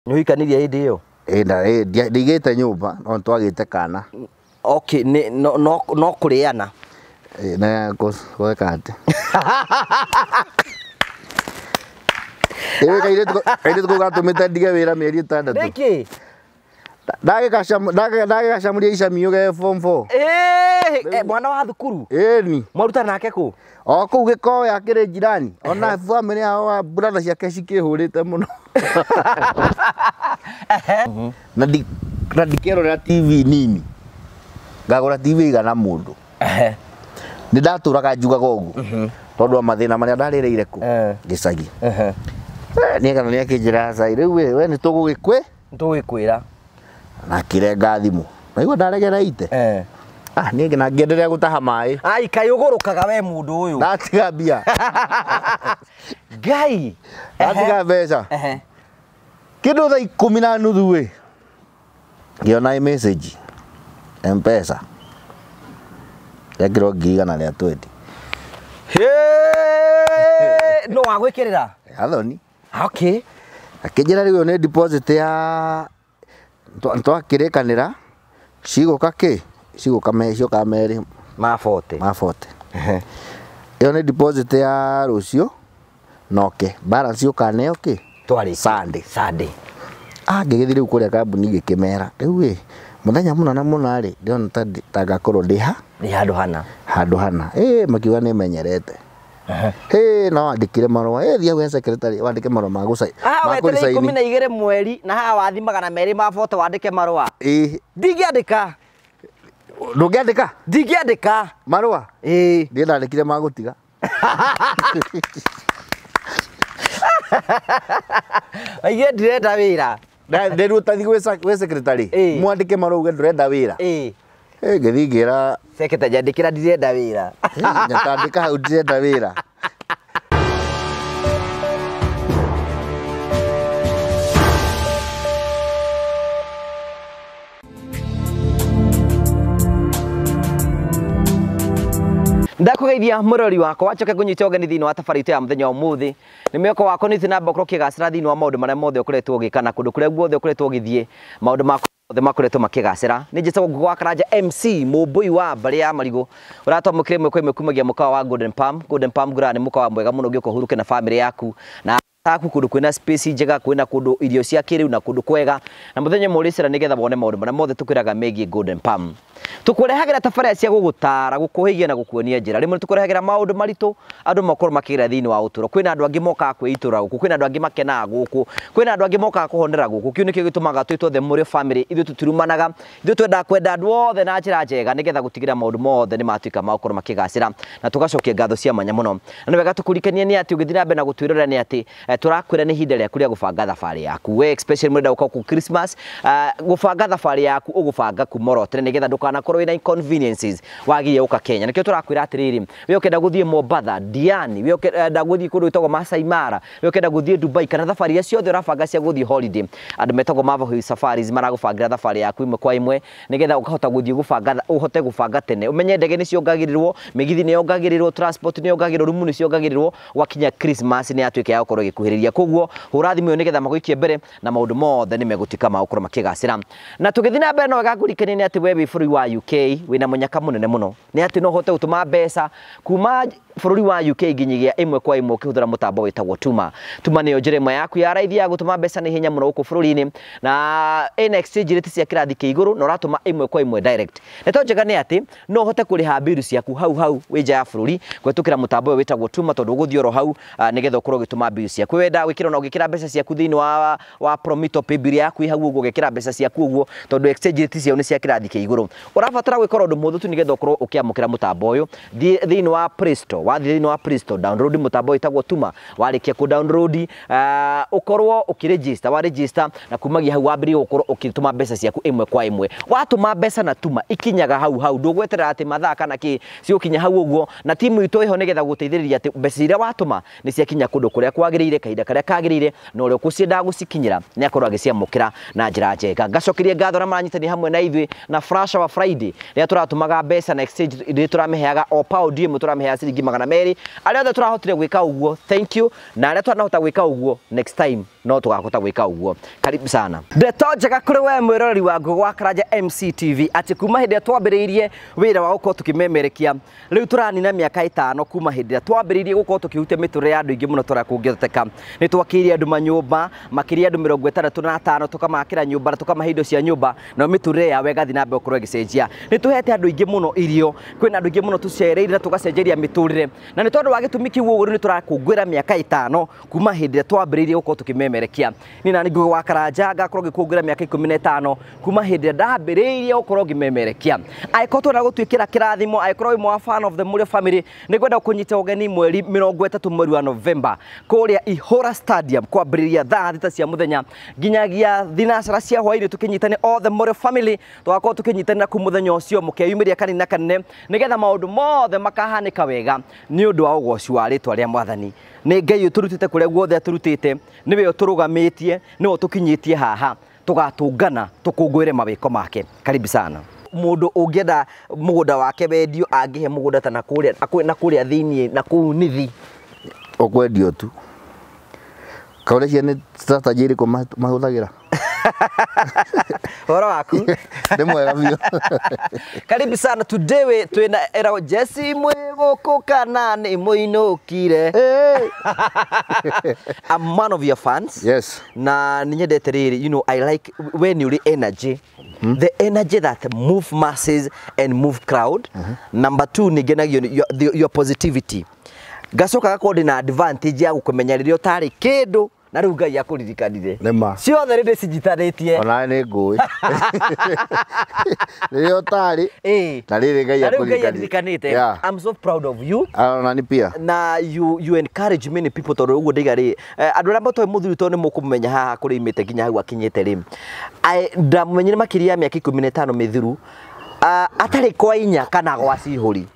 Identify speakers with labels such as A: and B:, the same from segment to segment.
A: Nĩ ũhikanirie hĩndĩ ĩyo?
B: Ĩ ndigĩte nyũmba no twagĩte kana.
A: Okay, nĩ no no no kũrĩana.
B: Na gwĩka atĩ ĩĩ kairĩtu kau gatũmĩte ndige wĩra mĩeri 6.
A: Nĩkĩ?
B: Ndagĩgacamuria icamio ge form 4.
A: Ĩĩ, mwana wa thukuru.
B: Ĩni.
A: Mwaruta nake kũ?
B: O kũu Gĩkoya akĩrĩ jirani. Ona bamĩrĩ yao wa brother ciake cikĩhũrĩte mũno. Na ndikĩrorera TV nini. Ngagũra TV igana mũndũ. Nĩ ndatũraga njugaga ũguo. Tondũ wa mathĩna marĩa ndarĩrĩire kũ gĩcagi. Nĩ kana nĩ akĩnjĩra cai rĩu we nĩ tũgũgĩkwĩ?
A: Tũgũgĩkwĩra.
B: Na akĩrenga thimũ. Naigua ndaregera ite. Ah, niĩ na ngĩenderea gũtaha maĩ.
A: Ai, kaĩ ũgũrũkaga we mũndũ ũyũ.
B: Ndatiga mbia.
A: Ngai.
B: Ndatiga mbeca. Kĩndũ thaa 10:30 ĩ. Ngĩona message M-Pesa. Yekĩrwo 120,000.
A: No wagwĩkĩrĩra?
B: Athoni.
A: Okay.
B: Akĩnjĩra rĩu ĩyo nĩ deposit ya twakĩrĩkanĩra cigũka kĩ? Cigũka cioka merĩ
A: ma 40.
B: Ma 40. Ĩyo nĩ deposit ya rũciũ noke balance ũkaneo kĩ?
A: Twarĩkia.
B: Sunday.
A: Sunday.
B: Ah, ngĩgĩthiĩ rĩu kũrĩa kambuni ngĩkĩmera rĩu ĩ mũthenya mũna na mũna rĩ ndĩrona ta ngakorwo ndĩ ha?
A: Ndĩ handũ hana.
B: Handũ hana. Ĩ makiuga nĩ menyerete. Ĩ no wandĩkire marũa. Ĩ thiĩ gwĩ secretary wandĩke marũa ma gũcaini.
A: Ah, wetereire 12 mweri na haha wathi 240 wandĩke marũa.
B: Ĩ
A: ndingĩandĩka.
B: Ndũngĩandĩka?
A: Ndingĩandĩka.
B: Marũa?
A: Ĩ.
B: Ndiĩ ndandĩkire ma gũtiga.
A: Aigire ndirenda wĩra.
B: Ndĩrwo tathi gwĩ secretary. Mwandĩke marũa uge ndũrenda wĩra.
A: Ĩ.
B: Ĩ ngĩthiĩ ngĩra
A: secretary andĩkĩra ndirenda wĩra.
B: Nyatandĩka hau ndirenda wĩra.
A: Ndakũgeithia mũrori wakwa njoke ngũnyite ũgeni thĩinĩ wa thabarĩ itũ ya mũthenya wa ũmũthĩ. Nĩ mwĩhoko wakwa nĩ namba ũkorwo ũkĩgacĩra thĩinĩ wa maũndũ marĩa mothe ũkoretwo ũgĩka na kũndũ kũrĩa guothe ũkoretwo ũgĩthiĩ maũndũ maku mothe makoretwo makĩgacĩra. Nĩ njĩtagwo Ngugi wa Karanja MC mũmbũi wa mbarĩ ya marigũ ũratwamũkĩra ĩmwe kwa ĩmwe kumagia mũkawa wa Golden Palm. Golden Palm ngũraga nĩ mũkawa mwega mũno ũngĩũka ũhurũke na bamĩrĩ yaku na taku kũndũ kwĩna space njega kwĩna kũndũ irio cia kĩrĩu na kũndũ kwega na mũthenya ũmwe ũrĩcera nĩgetha wone maũndũ marĩa mothe tũkwĩraga megiĩ Golden Palm. Tũkũrehagĩra tabarĩra cia gũgũtara gũkũhĩgia na gũkuonia njĩra. Rĩmwe tũkũrehagĩra maũndũ maritũ andũ makorwo makĩgera thĩinĩ wa ũtũũro. Kwĩna andũ angĩ mokaga kwĩitũra gũkũ, kwĩna andũ angĩ makenaga gũkũ, kwĩna andũ angĩ mokaga kũhonera gũkũ. Kĩu nĩkĩo gĩtũmaga twĩtwo The Mũrĩo Family. Ithuĩ tũtirumanaga, ithuĩ twendaga kwenda andũ othe na njĩra njega nĩgetha gũtigĩrĩra maũndũ mothe nĩ matuĩka ma gũkorwo makĩgacĩra na tũgacokia ngatho cia mwanya mũno. Na nĩ wega tũkũririkanie nĩ atĩ ũgĩthiĩ na mbere na gũtwĩrorera nĩ atĩ tũrakwĩra nĩ ihinda rĩaku rĩa gũbanga thabarĩ yaku. We especially mũrenda gũka gũkũ Christmas, gũbanga thabarĩ yaku ũgũbanga kuma oro tene nĩgetha ndũkanakorwo wĩna inconveniences wagĩrĩire gũka Kenya. Nĩkĩo tũrakwĩra atĩrĩrĩ, we ũkĩenda gũthiĩ Mombatha, Diani, we ũkĩenda gũthiĩ kũndũ gwĩtagwo Masai Mara, we ũkĩenda gũthiĩ Dubai kana thabarĩ iria ciothe ũrabanga cia gũthiĩ holiday, andũ metagwo Marvel Hill Safaris maragũbangĩra thabarĩ yaku ĩmwe kwa ĩmwe nĩgetha ũkahota gũthiĩ gũbanga, ũhote gũbanga tene. Ũmenye ndege nĩ ciongagĩrĩrwo, mĩgithi nĩ yongagĩrĩrwo, transport nĩ yongagĩrĩrwo, rumu nĩ ciongagĩrĩrwo, gwakinya Christmas nĩ yatuĩka ya gũkorwo ĩgĩkuhĩrĩria. Koguo hũra thimũ ĩyo nĩgetha magũikie mbere na maũndũ mothe nĩ megũtuĩka ma gũkorwo makĩgacĩra. Na tũgĩthiĩ na mbere no wega ngũririkanie nĩ atĩ we wĩ bũrũri wa UK wĩna mũnyaka mũnene mũno nĩ atĩ no ũhote gũtũma mbeca kuma bũrũri wa UK nginyagia ĩmwe kwa ĩmwe ũkĩhũthĩra mũtambo wĩtagwo Tuma. Tuma nĩyo njĩra ĩmwe yaku ya raithi ya gũtũma mbeca na ihenya mũno gũkũ bũrũri-inĩ na ĩna exchange rate cia kĩrathi kĩa igũrũ na ũratũma ĩmwe kwa ĩmwe direct. Ndeto njega nĩ atĩ no ũhote kũrĩha bill ciaku hau hau wĩ nja ya bũrũri kũhĩtũkĩra mũtambo ũyũ wĩtagwo Tuma tondũ ũgũthiĩ oro hau nĩgetha ũkorwo ũgĩtũma bill ciaku. Wenda gwĩkĩra na ũgĩkĩra mbeca ciaku thĩinĩ wa Promito pay bill yaku hau ũguo ũgekĩra mbeca ciaku ũguo tondũ exchange rate ciao nĩ cia kĩrathi kĩa igũrũ. Ũrabatara gwĩka ũndũ mũhũthũ tu nĩgetha ũkorwo ũkĩamũkĩra mũtambo ũyũ. Thiĩ thĩinĩ wa Play Store, wathiĩ thĩinĩ wa Play Store download mũtambo wĩtagwo Tuma. Warĩkia kũ download ũkorwo ũkĩregister, wa register na kumagia hau wambĩrĩrie gũkorwo ũkĩtũma mbeca ciaku ĩmwe kwa ĩmwe. Watũma mbeca na Tuma ikinyaga hau hau, ndũgweterera atĩ mathaa kana kĩ, cigũkinya hau ũguo na timu itũ ĩho nĩgetha gũteithĩrĩria atĩ mbeca iria watũma nĩ ciakinya kũndũ kũrĩa kwagĩrĩire kahinda karĩa kagĩrĩire na ũrĩa ũkũciendaga gũcikinyĩra nĩ akorwo agĩciamũkĩra na njĩra njega. Ngacokeria ngatho arĩa maranyitania hamwe na ithuĩ na Flash Hour Friday rĩrĩa tũratũmaga mbeca na exchange rĩrĩa tũramĩheaga o pound ĩmwe tũramĩheaga ciringi 200. Arĩa othe tũrahotire gwĩka ũguo thank you, na arĩa twanahota gwĩka ũguo next time No tũgakũta gwĩka ũguo. Karibu sana. Ndeto njega kũrĩ we mwĩroreri wa Ngũgĩ wa Karanja MCTV atĩ kuma hĩndĩ ĩrĩa twambĩrĩirie wĩra wa gũkorwo tũkĩmemerekia, rĩu tũranina mĩaka 5 kuma hĩndĩ ĩrĩa twambĩrĩirie gũkorwo tũkĩhutia mĩtũrĩre ya andũ aingĩ mũno tũrĩa kũngĩhoteka. Nĩ twakĩire andũ manyũmba makĩria andũ 65, tũkamakĩra nyũmba na tũkamahe indo cia nyũmba, nayo mĩtũrĩre yao ĩgathiĩ na mbere gũkorwo ĩgĩcenjia. Nĩ tũhete andũ aingĩ mũno irio, kwĩna andũ aingĩ mũno tũcereire na tũgacenjeria mĩtũrĩre, na nĩ tondũ wa gĩtũmi kĩu ũguo rĩu nĩ tũrakũngũĩra mĩaka 5 kuma hĩndĩ ĩrĩa twambĩrĩirie gũkorwo tũkĩmemerekia. Niĩ nani Ngũgĩ wa Karanja ngakorwo ngĩkũngũĩra mĩaka 15 kuma hĩndĩ ĩrĩa ndambĩrĩirie gũkorwo ngĩmemerekia. Angĩkorwo twenda gũtuĩkĩra kĩrathimo, angĩkorwo wĩ mwa fan of the Mũrĩo family, nĩ ngwenda kũnyita ũgeni mweri 30 mweri wa November kũrĩa Ihũra Stadium kwambĩrĩria thaa 6 cia mũthenya nginyagia 7 cia hwaĩ-inĩ, tũkĩnyitane all the Mũrĩo family, tũgakorwo tũkĩnyitanĩra kũu mũthenya ũcio mũkeyumĩria kanini na kanene nĩgetha maũndũ mothe makahanĩka wega nĩ ũndũ wa ũgoci wa rĩtwa rĩa Mwathani. Nĩ Ngai ũtũrutĩte kũrĩa guothe atũrutĩte, nĩwe ũtũrũgamĩtie, nĩwe ũtũkinyĩtie haha, tũgatũngana tũkũngũĩre mawĩko make. Karibu sana. Mũndũ ũngĩenda mũgũnda wake wendio angĩhe mũgũnda ta na kũrĩa thĩiniĩ na kũu nithi
B: ũkwendio tu. Kaũrĩa cia nĩ strategy ĩrĩkũ mahũthagĩra?
A: Horo waku
B: Nĩ mwega biũ.
A: Karibu sana. Today we twina eragwo Jesse mwĩgũkũ kana nĩ mũinũkire. I'm one of your fans.
B: Yes.
A: Na nĩ nyendete rĩrĩ, you know, I like when you energy. The energy that move masses and move crowd. Number 2 nĩ ngenagio your positivity. Ngacoka gakorwo ndĩna advantage ya gũkũmenya rĩrĩa ũtarĩ kĩndũ na rĩu Ngai akũririkanire.
B: Nĩma.
A: Ciothe rĩ ndĩcinyitanĩtie.
B: Ona nĩ ngũĩ. Rĩrĩa ũtarĩ na rĩrĩ Ngai
A: akũririkanĩte. I'm so proud of you.
B: Ona ni pia.
A: Na you encourage many people tondũ ũguo ndaiga rĩ, andũ arĩa matoĩ mũthuri tondũ nĩ mũkũmũmenya haha kũrĩa imĩte nginya hau akinyĩte rĩ. Ndamũmenyire makĩria ya mĩaka 15 mĩthiru, atarĩ kwa inya kana gwa cihũri.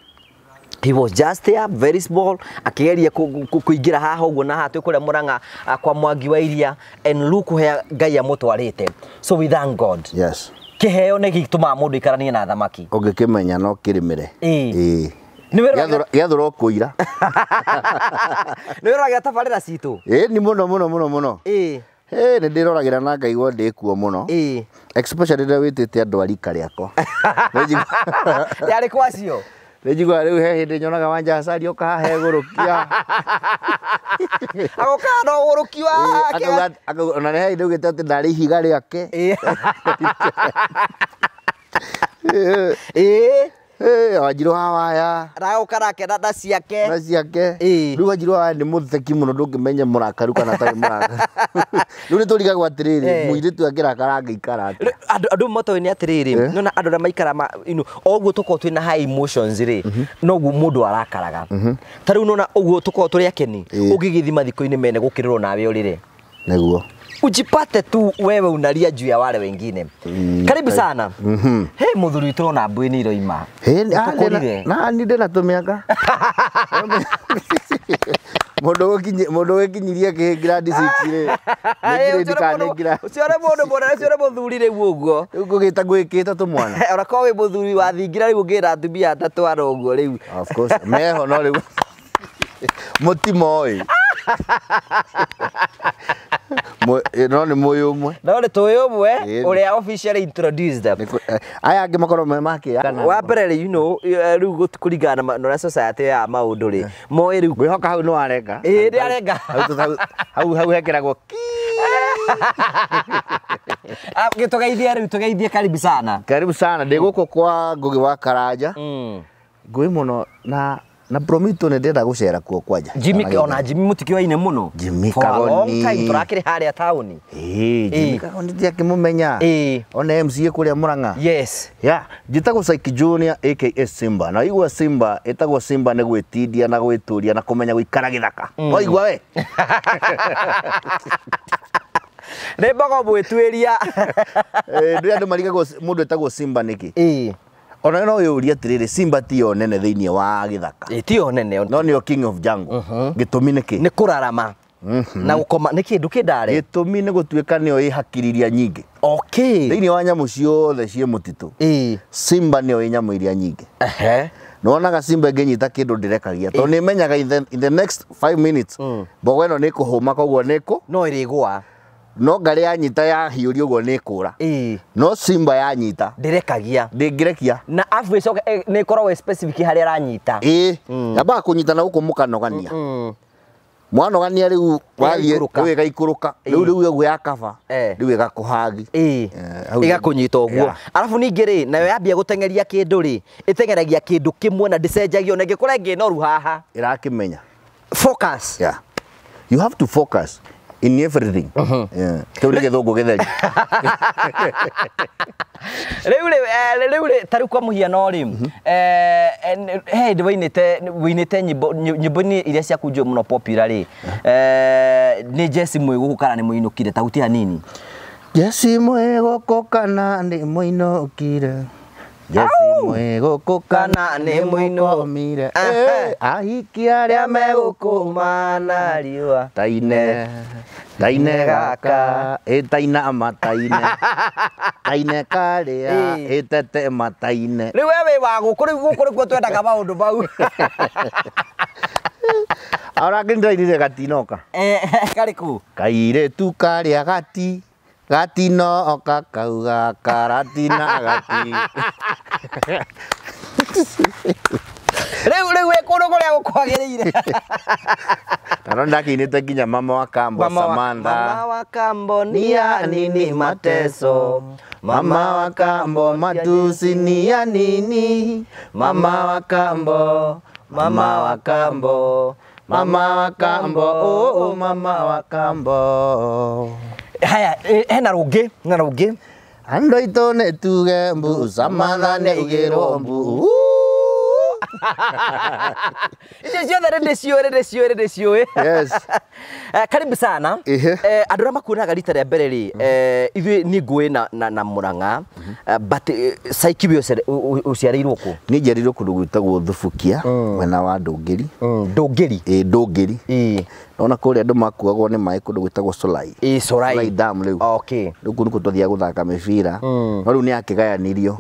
A: He was just there, very small, akigeria kuingira haha ũguo na haha twĩ kũrĩa Murang'a kwa Mwangi wa Iria, and look where Ngai amũtwarĩte. So we thank God.
B: Yes.
A: Kĩheo nĩ gĩtũmaga mũndũ aikaranie na thamaki.
B: Ũngĩkĩmenya no kĩrĩmĩre.
A: Ĩĩ.
B: Gĩathũra ũkũira.
A: Nĩ wĩroragĩra tabarĩra citũ?
B: Ĩĩ, ni mũno mũno mũno mũno.
A: Ĩĩ.
B: Ĩĩ, nĩ ndĩroragĩra na ngaigua ndĩkuo mũno.
A: Ĩĩ.
B: Especially rĩrĩa wĩtĩte andũ a rika rĩakwa.
A: Yarĩ kwa acio?
B: Nĩnjiguaga rĩu he hĩndĩ nyonaga Wanja Asali oka haha egũrũkia.
A: Agoka no ũgũrũki wake.
B: Akauga ona nĩ he hĩndĩ augĩte atĩ ndarĩ ihiga rĩake.
A: Ĩĩ.
B: Ĩĩ, Wanjirũ wa Waya.
A: Aragoka nake na ciake.
B: Na ciake. Rĩu Wanjirũ wa Waya nĩ mũtheki mũno ndũngĩmenya mũrakaru kana atarĩ mũrakaru. Rĩu nĩ tũrigagwo atĩrĩrĩ, mũirĩtu angĩrakara angĩikara atĩa?
A: Andũ matoĩ nĩ atĩrĩrĩ, nĩwona andũ arĩa maikara o ũguo tũkoragwo twĩna high emotions rĩ, noguo mũndũ arakaraga. Ta rĩu nĩwona ũguo tũkoragwo tũrĩ akeni, ũngĩgĩthiĩ mathiko-inĩ mene gũkĩrĩrwo nawe ũrĩre.
B: Nĩguo.
A: Ujipate tu wewe unalia juu ya wale wengine. Karibu sana. He mũthuri witũ na mbui nĩ iroima.
B: Na ni ndĩna tũmĩaka. Mũndũ wĩkinyirie kĩhĩ grade 6 rĩ.
A: Ũcio nĩ mũndũ mũnene, ũcio nĩ mũthuri rĩu ũguo.
B: Rĩu ngũgĩta ngwĩkĩte tũmwana.
A: Ona korwo wĩ mũthuri wa thingira rĩu ũngĩra atumia atatũ ara ũguo rĩu.
B: Of course, meho no rĩu. Mũtimoĩ. No nĩ mũĩ ũmwe.
A: No nĩ tũĩ ũmwe ũrĩa officially introduced them.
B: Aya angĩ makorwo me makĩa.
A: Wa mbere rĩ, you know, rĩu kũringana na ũrĩa society ya maũndũ rĩ, moĩ rĩu.
B: Ngwĩhoka hau nĩ warenga.
A: Ĩĩ, nĩ arenga.
B: Hau hekĩragwo ki.
A: Tũgeithie rĩu, tũgeithie karibu sana.
B: Karibu sana. Ndĩ gũkũ kwa Ngũgĩ wa Karanja. Ngũĩ mũno na Promito nĩ ndĩrenda gũcera kuo kwanja.
A: Jimmy, ona Jimmy mũtikĩoaine mũno.
B: Jimmy
A: For a
B: Kagoni.
A: long time tũrakĩrĩ harĩa taũni.
B: Ĩĩ, Jimmy Kagoni ndiakĩmũmenya.
A: Ĩĩ.
B: Ona MCA kũrĩa Murang'a.
A: Yes.
B: Yeah, njĩtagwo Syke Junior aka Simba. Na igua Simba, ĩtagwo Simba nĩ gwĩtindia na gwĩtũria na kũmenya gũikara gĩthaka. Waigua we?
A: Nĩ mbogo mwĩtuĩria.
B: Ndũrĩ andũ marigagwo mũndũ etagwo Simba nĩkĩ?
A: Ĩĩ.
B: Ona no yũrie atĩrĩrĩ, Simba tiyo nene thĩinĩ wa gĩthaka.
A: Ĩĩ, tiyo nene.
B: No nĩyo king of jungle. Gĩtũmi nĩkĩ?
A: Nĩ kũrarama. Na gũkoma nĩ kĩndũ kĩndare.
B: Gĩtũmi nĩ gũtuĩka nĩyo ĩ hakiri iria nyingĩ.
A: Okay.
B: Thĩinĩ wa nyamũ ciothe ciĩ mũtitũ.
A: Ĩĩ.
B: Simba nĩyo ĩ nyamũ iria nyingĩ.
A: Ehe.
B: Nĩwonaga Simba ĩngĩnyita kĩndũ ndĩrekagia tondũ nĩmenyaga in the next 5 minutes mbogo ĩno nĩkũhũma koguo nĩkũ
A: no ĩrĩgũa.
B: No ngarĩ yanyita yahiũria ũguo nĩ ĩkũra. No simba yanyita
A: ndĩrekagia.
B: Ndĩngĩrekia.
A: Na afu ĩcoke nĩ ĩkoragwo specific harĩa ĩranyita.
B: Yambaga kũnyita na gũkũ mũkanogania. Mwanogania rĩu wathiĩ rĩu ĩgaikũrũka. Rĩu rĩu ũguo yakaba. Rĩu ĩgakũhagi.
A: Ĩgakũnyita ũguo. Arabu ningĩ rĩ nayo yambia gũteng'eria kĩndũ rĩ ĩteng'eragia kĩndũ kĩmwe na ndĩcenjagio na ĩngĩkorwo ĩngĩ noru haha.
B: Ĩrakĩmenya.
A: Focus.
B: Yeah. You have to focus in everything. Kĩu nĩ gĩthũngũ gĩtheri.
A: Rĩu rĩ ta rĩu kwa mũhiano rĩ he hĩndĩ wĩinĩte nyĩmbo-inĩ iria ciaku njũĩ mũno popular rĩ nĩ Jesse Mwĩgũkũ kana nĩ mũinũkire ta hutia hanini.
B: Jesse Mwĩgũkũ kana nĩ mũinũkire. Jesse Mwĩgũkũ kana nĩ mũinũkire. Ahiki arĩa
A: megũkũmana riũa.
B: Taine taine gaka ĩtaina mataine. Taine karĩa ĩtete mataine.
A: Rĩu we wĩ wa gũkũ rĩu gũkũ nĩkuo twendaga maũndũ mau.
B: Ona ndĩrainire gatinoka.
A: Karĩkũ?
B: Kairĩtu karĩa gati gatinoka kauga karatina gati.
A: Rĩu rĩu wĩ kũndũ kũrĩa gũkwagĩrĩire.
B: Tano ndakĩinĩte nginya mama wa kambo Samantha.
A: Mama wa kambo ni ya nini mateso.
B: Mama wa kambo matusi ni ya nini.
A: Mama wa kambo, mama wa kambo,
B: mama wa kambo, oh mama wa kambo.
A: Haya, hena rũngĩ, hena rũngĩ.
B: Andũ aitũ nĩ tuge mbu, Samantha nĩ augĩrwo mbu.
A: Icio ciothe nĩ ndĩciũĩ, nĩ ndĩciũĩ, nĩ ndĩciũĩ.
B: Yes.
A: Karibu sana. Andũ arĩa makuonaga rita rĩa mbere rĩ, ithuĩ niĩ ngũĩ na Murang'a, but Saiki we ũciarĩirwo kũ?
B: Niĩ njiarĩirwo kũndũ gwĩtagwo Thubukia, mwena wa Ndũngĩri.
A: Ndũngĩri?
B: Ĩĩ, Ndũngĩri. Nona kũrĩa andũ makuagwo nĩ maĩ kũndũ gwĩtagwo Solai.
A: Solai.
B: Solai Dam rĩu.
A: Okay.
B: Rĩu kũu nĩkuo twathiaga gũthaka mĩbira. No rĩu nĩ yakĩgayanirio.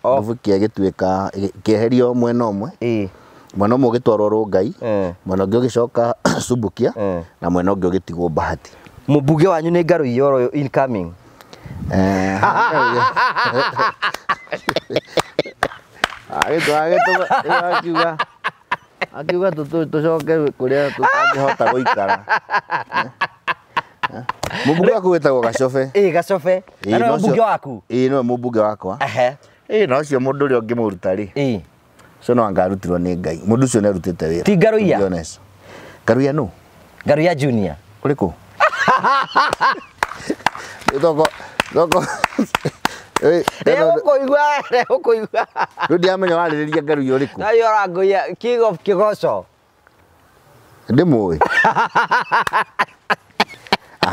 B: Thubukia ĩgĩtuĩka ĩkĩeherio mwena ũmwe. Mwena ũmwe ũgĩtwarwo Rũngai, mwena ũngĩ ũgĩcoka Subukia, na mwena ũngĩ ũgĩtigwo Bahati.
A: Mũmbunge wanyu nĩ Ngarũiya oro incoming.
B: Akiuga tũcoke kũrĩa tũtangĩhota gũikara. Mũmbunge waku wĩtagwo Gacobe.
A: Gacobe. Na nĩwe mũmbunge waku?
B: Ĩĩ, nĩwe mũmbunge wakwa. Na ũcio mũndũ ũrĩa ũngĩmũruta rĩ. Ũcio no anga arutirwo nĩ Ngai. Mũndũ ũcio nĩ arutĩte wĩra.
A: Ti Ngaruiya?
B: Ngaruiya nũ?
A: Ngaruiya Junior.
B: Ũrĩkũ? Thoko thoko.
A: Nĩũkũigua, nĩũkũigua.
B: Rĩu ndiramenya warĩrĩria Ngaruiya ũrĩkũ.
A: Nayo ũrangũiya King of Kĩgoco.
B: Ndĩmũĩ.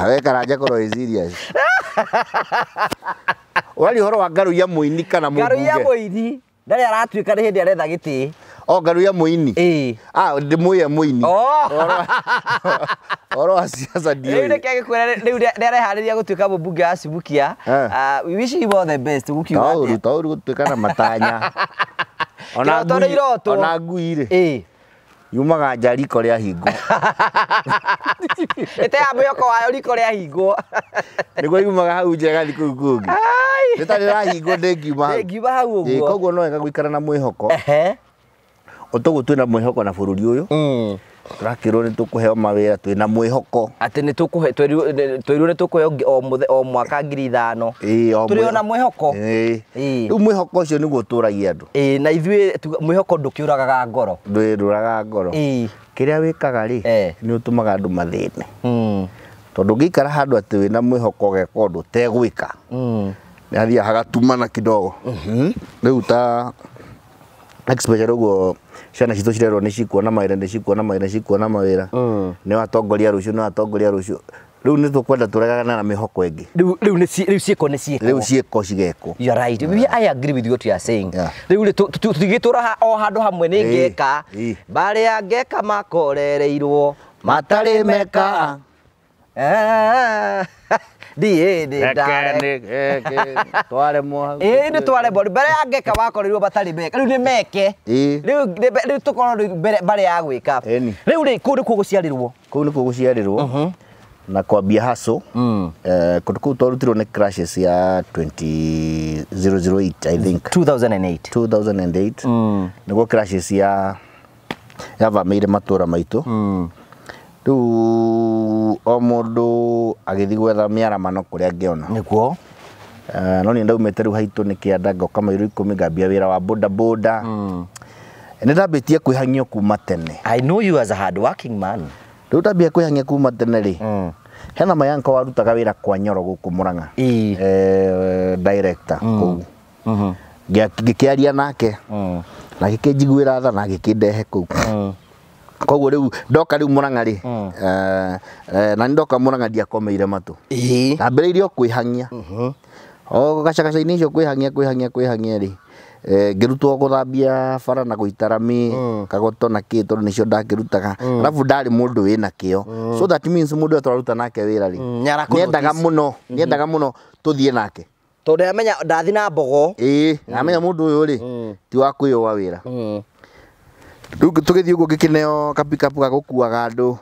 B: We Karanja korwo wĩ serious. Ũraria ũhoro wa Ngaruiya mũini kana mũmbunge?
A: Ngaruiya mũini. Ndarĩ aratuĩka nĩ hĩndĩ aretha gĩtĩ.
B: O Ngaruiya mũini? Ndĩmũĩ e mũini. Ũhoro wa siasa ndiũĩ.
A: Rĩu nĩkĩo ngĩkwĩra rĩu nĩareharĩria gũtuĩka mũmbunge wa Subukia. We wish him all the best. Gũkiuga atĩa?
B: To ũru gũtuĩka na matanya.
A: Kĩroto nĩ iroto.
B: Ona ngui rĩ. Yumaga nja riko rĩahingwo.
A: Ĩteaga mwĩhoko wayo riko rĩahingwo.
B: Nĩguo yumaga hau nja ĩgathiĩ kũu kũngĩ. Rĩtarĩ rĩrahingwo ndĩngiuma hau.
A: Ndĩngiuma hau ũguo.
B: Koguo no wega gũikara na mwĩhoko. Otoguo twĩna mwĩhoko na bũrũri ũyũ. Tũrakĩrwo nĩ tũkũheo mawĩra twĩna mwĩhoko.
A: Atĩ nĩ tũkũhe twĩrwo nĩ tũkũheo o mwaka 5,000. Tũrĩ ona mwĩhoko.
B: Rĩu mwĩhoko ũcio nĩguo ũtũragia andũ.
A: Na ithuĩ mwĩhoko ndũkĩũragaga ngoro.
B: Ndũragaga ngoro. Kĩrĩa wĩkaga rĩ, nĩ ũtũmaga andũ mathĩne. Tondũ ũngĩikara handũ atĩ wĩna mwĩhoko ũgeka ũndũ ũtegwĩka. Nĩ hathiaga hagatumana kidogo. Rĩu ta especially ũguo ciana citũ cirerwo nĩ cikuona mawĩra, nĩ cikuona mawĩra, nĩ cikuona mawĩra. Nĩ watongoria rũciũ, nĩ watongoria rũciũ. Rĩu nĩ tũkwenda tũregane na mĩhoko ĩngĩ.
A: Rĩu rĩu ciĩko nĩ ciĩko.
B: Rĩu ciĩko cigekwo.
A: You are right. I agree with what you are saying. Rĩu rĩ tũtigĩtũra o handũ hamwe nĩ ngeka. Barĩa ngeka makorereirwo
B: matarĩ meka.
A: Nĩ twaremwo mbere ya ngeka wakorirwo matarĩ meka. Rĩu nĩ meke. Rĩu tũkorwo mbere ya gwĩka. Rĩu rĩ kũu nĩkuo gũciarĩrwo.
B: Kũu nĩkuo gũciarĩrwo. Na kwambia haso kũndũ kũu twarutirwo nĩ crashes ya 2008 I think.
A: 2008.
B: 2008 nĩguo crashes ya yavamĩire matũra maitũ. Rĩu o mũndũ agĩthiĩ gwetha mĩaramano kũrĩa angĩona.
A: Nĩguo.
B: No niĩ ndaumĩte rĩu haitũ nĩ kĩanda ngoka mairũ 10 ngambia wĩra wa boda boda. Nĩ ndambĩtie kwĩhang'io kuma tene.
A: I know you as a hard working man.
B: Rĩu ndambia kwĩhang'ia kuma tene rĩ, hena mayanko warutaga wĩra kwa Nyoro gũkũ Murang'a. Director kũu. Ngĩkĩaria nake na gĩkĩnjiguĩra tha na gĩkĩndehe kũu. Koguo rĩu ndoka rĩu Murang'a rĩ, na nĩ ndoka Murang'a ndiakomeire matũ. Ndambĩrĩirie o kwĩhang'ia. O gacagaca-inĩ icio kwĩhang'ia kwĩhang'ia kwĩhang'ia rĩ, ngĩrutwo gũthambia bara na gũita rami kagoto na kĩ tondũ nĩcio ndakĩrutaga. Arabu ndarĩ mũndũ wĩna kĩo. So that means mũndũ ũrĩa tũraruta nake wĩra rĩ, nĩendaga mũno, nĩendaga mũno tũthiĩ nake.
A: Tondũ amenya ndathi na mbogo.
B: Ĩĩ, amenya mũndũ ũyũ rĩ, ti wa kwĩyũa wĩra. Rĩu tũgĩthiĩ ũguo ngĩkĩneo kapikapu ga gũkuaga andũ.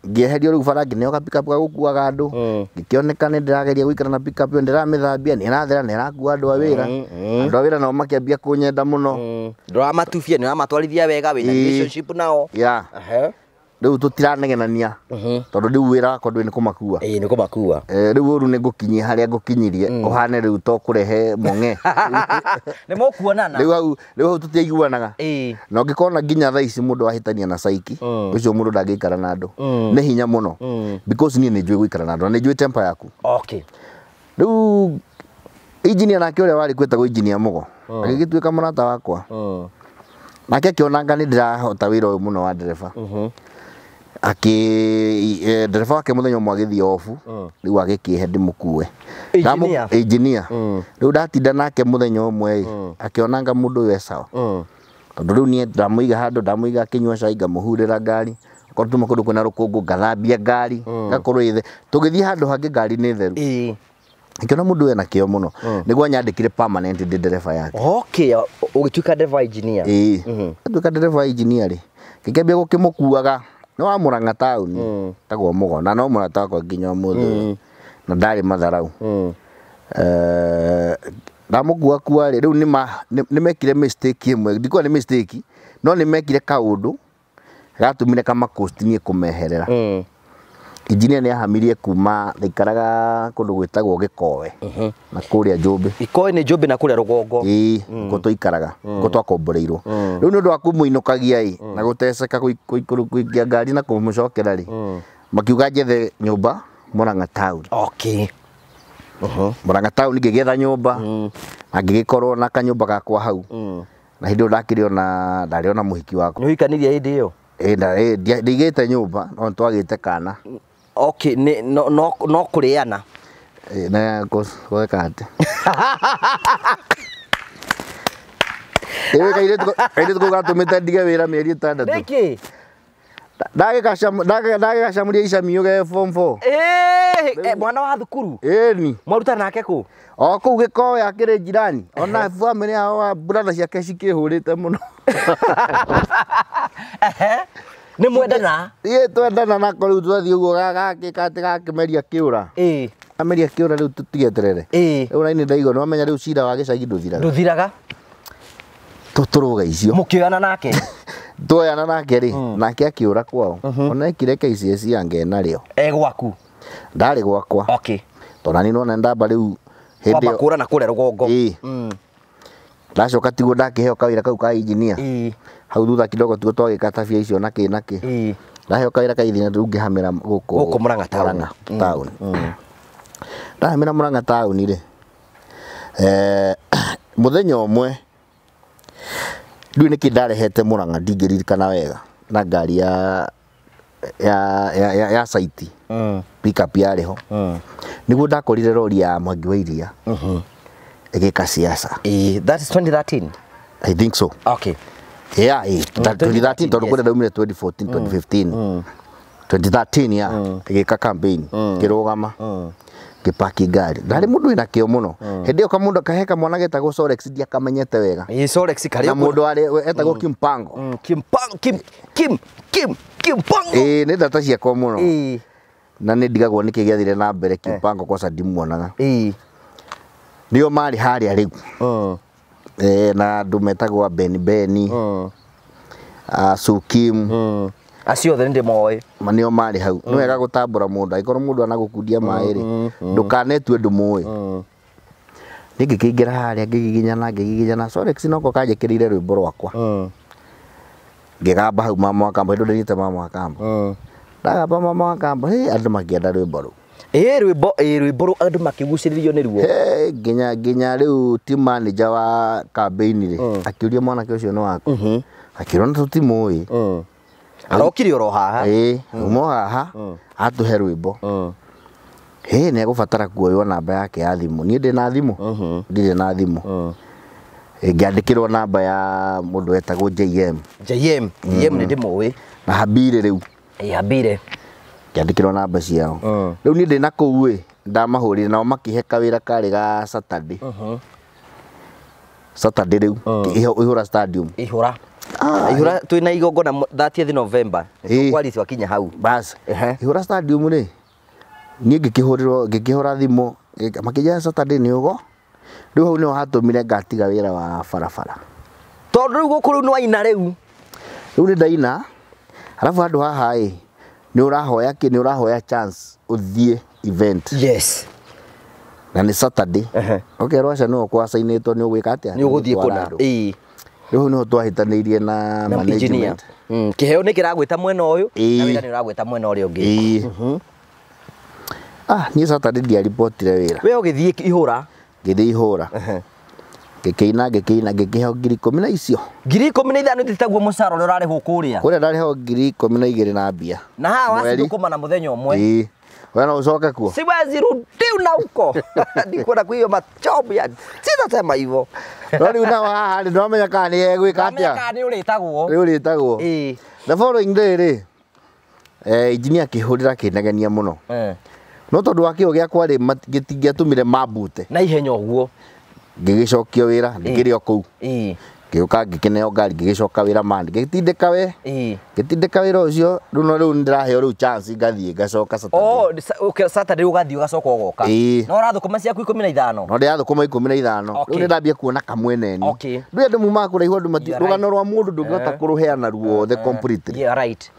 B: Ngĩeherio rĩu bara ngĩneo kapikapu ga gũkuaga andũ. Ngĩkĩoneka nĩ ndĩrageria gũikara na pikapu ĩyo ndĩramĩthambia, nĩ ĩrathera na ĩrakua andũ a wĩra. Andũ a wĩra nao makĩambia kũnyenda mũno.
A: Ndũramatubia, nĩ ũramatwarithia wega, wĩna relationship nao.
B: Yeah. Rĩu tũtiranegenania tondũ rĩu wĩra wakwa ndũĩ nĩ kũmakua.
A: Ĩĩ, nĩ kũmakua.
B: Rĩu ũru nĩ ngũkinyia harĩa ngũkinyirie, ũhane rĩu to kũrehe mong'e.
A: Nĩ mũkuonana.
B: Rĩu hau tũtiaiguanaga. Na ũngĩkona nginya thaa ici mũndũ ahĩtania na saiki, ũcio mũndũ ndangĩikara na andũ. Nĩ hinya mũno. Because niĩ nĩ njũĩ gũikara na andũ, na nĩ njũĩ temper yaku.
A: Okay.
B: Rĩu engineer nake ũrĩa warĩ kwĩtagwo engineer Mũgo, agĩgĩtuĩka mũrata wakwa. Nake akĩonanga nĩ ndĩrahota wĩra ũyũ mũno wa ndereba. Akĩ ndereba wake mũthenya ũmwe agĩthiĩ obu, rĩu agĩkĩhe ndĩmũkue. Engineer. Rĩu ndatinda nake mũthenya ũmwe akĩonanga mũndũ ũyũ e sawa. Tondũ rĩu niĩ ndamũiga handũ, ndamũiga akĩnyua cai ngamũhurĩra ngari. Okorwo tuma kũndũ kwĩna rũkũngũ ngathambia ngari, ngakorwo ĩ tũgĩthiĩ handũ hangĩ ngari nĩ theru. Akĩona mũndũ ũyũ ena kĩo mũno, nĩguo anyandĩkire permanent ndĩ ndereba yake.
A: Okay, ũgĩtuĩka ndereba engineer.
B: Ĩĩ. Ngĩtuĩka ndereba engineer rĩ, ngĩkĩambia gũkĩmũkuaga. Nĩ wa Murang'a taũni, tagwo Mũgo, na no mũrata wakwa nginya ũmũthĩ ũyũ. Na ndarĩ matharau. Ndamũkua kua rĩ, rĩu nĩ mekire mistake ĩmwe, ndikuga nĩ mistake, no nĩ mekire kaũndũ gatũmire kamakosti niĩ kũmeherera. Engineer nĩ ahamirie kuma ndaikaraga kũndũ gwĩtagwo Gĩkoe na kũrĩa Njũmbĩ.
A: Gĩkoe nĩ Njũmbĩ na kũrĩa rũgongo.
B: Ĩĩ, kũu tũikaraga, kũu twakomboreirwo. Rĩu nĩ ũndũ wa kũmũinũkagia ĩ, na gũteceka gũikia ngari na kũmũcokera rĩ, makiuga njethe nyũmba Murang'a town.
A: Okay.
B: Murang'a town ngĩgĩetha nyũmba, na ngĩgĩkorwo na kanyũmba gakwa hau. Na hĩndĩ ĩyo ndakĩrĩ ona ndarĩ ona mũhiki wakwa.
A: Nĩ ũhikanirie hĩndĩ ĩyo?
B: Ĩĩ, ndigĩte nyũmba, no nĩtwagĩte kana.
A: Okay, no no no kũrĩana.
B: Na gweka atĩ. Ĩĩ kairĩtu kau gatũmĩte ndige wĩra mĩeri 6.
A: Nĩkĩ?
B: Ndagĩgacamũria icamio ge form 4.
A: Ĩĩ, mwana wa thukuru.
B: Ĩni.
A: Mwarutana nake kũ?
B: O kũu Gĩkoe akĩrĩ jirani. Ona family yao wa brother ciake cikĩhũrĩte mũno.
A: Nĩ mwendana?
B: Ĩĩ twendana nako rĩu twathiĩ ũguo gagĩka atĩ gakĩmeria kĩũra.
A: Ĩĩ.
B: Ameria kĩũra rĩu tũtigeterere.
A: Ĩĩ.
B: Rĩu na niĩ ndaigua nĩ wamenya rĩu cira wa gĩcagi ndũthiraga.
A: Ndũthiraga.
B: Tũtũrũga icio.
A: Mũkĩoyana nake?
B: Tuoyana nake rĩ, nake akĩũra kwao. Ona ekire KCSE angena rĩo.
A: E gwaku?
B: Ndarĩ gwakwa.
A: Okay.
B: Tondũ nani nĩwona ndamba rĩu hĩndĩ
A: Kwamba
B: ĩyo.
A: kũra na kũrĩa rũgongo.
B: Ĩĩ. Ndacoka tiguo ndakĩheo kawĩra kau ka engineer.
A: Ĩĩ.
B: Hau thutha kidogo tiguo twagĩka tabia icio na kĩ na kĩ.
A: Ĩĩ.
B: Ndaheo kawĩra ka engineer rĩu ngĩhamĩra gũkũ
A: Gũkũ Murang'a town.
B: Murang'a town. Ndahamĩra Murang'a town rĩ, mũthenya ũmwe ndiũĩ nĩkĩ ndarehete Murang'a ndingĩririkana wega na ngari ya saiti. Pickup yarĩ ho. Nĩguo ndakorire rori ya Mwangi wa Iria. Ĩgĩka siasa.
A: Ĩĩ, that is 2013.
B: I think so.
A: Okay.
B: Yeah, 2013 tondũ kũrĩa ndaumire 2014, 2015. 2013 yeah. Ĩgĩka campaign, ngĩrũgama. Ngĩpaki ngari. Ndarĩ mũndũ wĩna kĩo mũno. Hĩndĩ ĩyo kamũndũ kahe kamwana getagwo Sorex ndiakamenyete wega.
A: Ĩĩ, Sorex karĩ
B: Na mũndũ warĩ etagwo Kimpango.
A: Kimpango, Kim Kim Kim Kimpango.
B: Ĩĩ, nĩ ndata ciakwa mũno.
A: Ĩĩ.
B: Na nĩ ndigagwo nĩkĩ gĩathire na mbere kĩmpango kosa ndimuonaga. Nĩo marĩ harĩa rĩu. Na andũ metagwo Beni Beni. Sukim.
A: Acio othe ndĩmoĩ.
B: Nĩo marĩ hau. Nĩ wega gũtambũra mũndũ angĩkorwo mũndũ anagũkundia maĩ rĩ ndũkanetue ndũmũĩ. Niĩ ngĩkĩingĩra harĩa ngĩgiginyana Sorex noko kanjĩkĩrĩire rwĩmbo rwakwa. Ngĩgamba hau mama wa Kamba hĩndĩ ndĩrĩte mama wa Kamba. Ndagamba mama wa Kamba andũ makĩenda rwĩmbo rũu.
A: Rwĩmbo rũu andũ makĩgucĩrĩrio nĩ ruo.
B: Nginya rĩu team manager wa campaign rĩ akĩũria mwanake ũcio nĩ waku. Akĩrwo nĩ tũtimũĩ.
A: Arokire oro haha.
B: Umo haha atũhe rwĩmbo. Nĩ egũbatara kuoywo namba yake ya thimũ. Niĩ ndĩ na thimũ? Ndirĩ na thimũ. Ngĩandĩkĩrwo namba ya mũndũ wetagwo JM.
A: JM, JM nĩ ndĩmũĩ.
B: Na Habire rĩu.
A: Habire.
B: Ngĩandĩkĩrwo namba ciao. Rĩu niĩ ndĩ na kũu ĩ ndamahũrire nao makĩhe kawĩra karĩ ga Saturday. Saturday rĩu Ihũra Stadium.
A: Ihũra. Ihũra twĩna igongona 30th November. Kwari wakinya hau.
B: Bas. Ihũra Stadium rĩ niĩ ngĩkĩhũrĩrwo ngĩkĩhũra thimũ makĩnjĩra Saturday nĩ ũgo. Rĩu hau nĩho hatũmire ngatiga wĩra wa barabara.
A: Tondũ rĩu gũkũ rĩu nĩ waina rĩu.
B: Rĩu nĩ ndaina. Alafu handũ haha ĩ nĩ ũrahoya kĩ nĩ ũrahoya chance ũthiĩ event.
A: Yes.
B: Na nĩ Saturday. Ũkerwo aca nĩwe ũkwacainĩtwo nĩ ũgwĩka atĩa?
A: Nĩ ũgũthiĩ kũna.
B: Rĩu hau nĩho twahĩtanĩirie na management.
A: Kĩheo nĩ kĩragwĩta mwena ũyũ na wĩra nĩ ũragwĩta mwena ũrĩa ũngĩ.
B: Niĩ Saturday ndiaribotire wĩra.
A: We ũgĩthiĩ Ihũra?
B: Ngĩthiĩ Ihũra. Ngĩkĩina ngĩkĩheo 15,000 na icio.
A: 15,000 ti taguo mũcara ũrĩa ũrarĩhwo kũrĩa.
B: Kũrĩa ndarĩhwo 12,000 na mbia.
A: Na haha wacithũkũma na mũthenya ũmwe.
B: Wewe no ucoke kuo.
A: Siwezi rudi na huko. Ndikwenda kuiyo machobu ya. Sitasema hivyo.
B: No rĩu nao haha rĩ ndwamenya kana nĩ egwĩka atĩa.
A: Ndwamenya kana nĩ ũrĩtagwo.
B: Nĩ ũrĩtagwo. The following day rĩ engineer akĩhũrĩra akĩnegenia mũno. No tondũ wa kĩo gĩakwa rĩ gĩtingĩatũmire mambute.
A: Na ihenya ũguo.
B: Ngĩgĩcokio wĩra ndĩkĩrĩ o kũu. Ngĩũka ngĩkĩneo ngari ngĩgĩcoka wĩra mandi ngĩtindĩka we. Ngĩtindĩka wĩra ũcio rĩu no rĩu nĩndĩraheo rĩu chance ngathiĩ ngacoka Saturday.
A: Oh, Saturday ũgathiĩ ũgacoka ũgoka. No ũrathũkũma ciaku 15.
B: No ndĩrathũkũma 15. Rĩu nĩndambia kuona kamweneni. Ndũĩ andũ mumaga kũraihu andũ mati rũgano rwa mũndũ ndũngĩhota kũrũheana ruothe completely.
A: Yeah, right.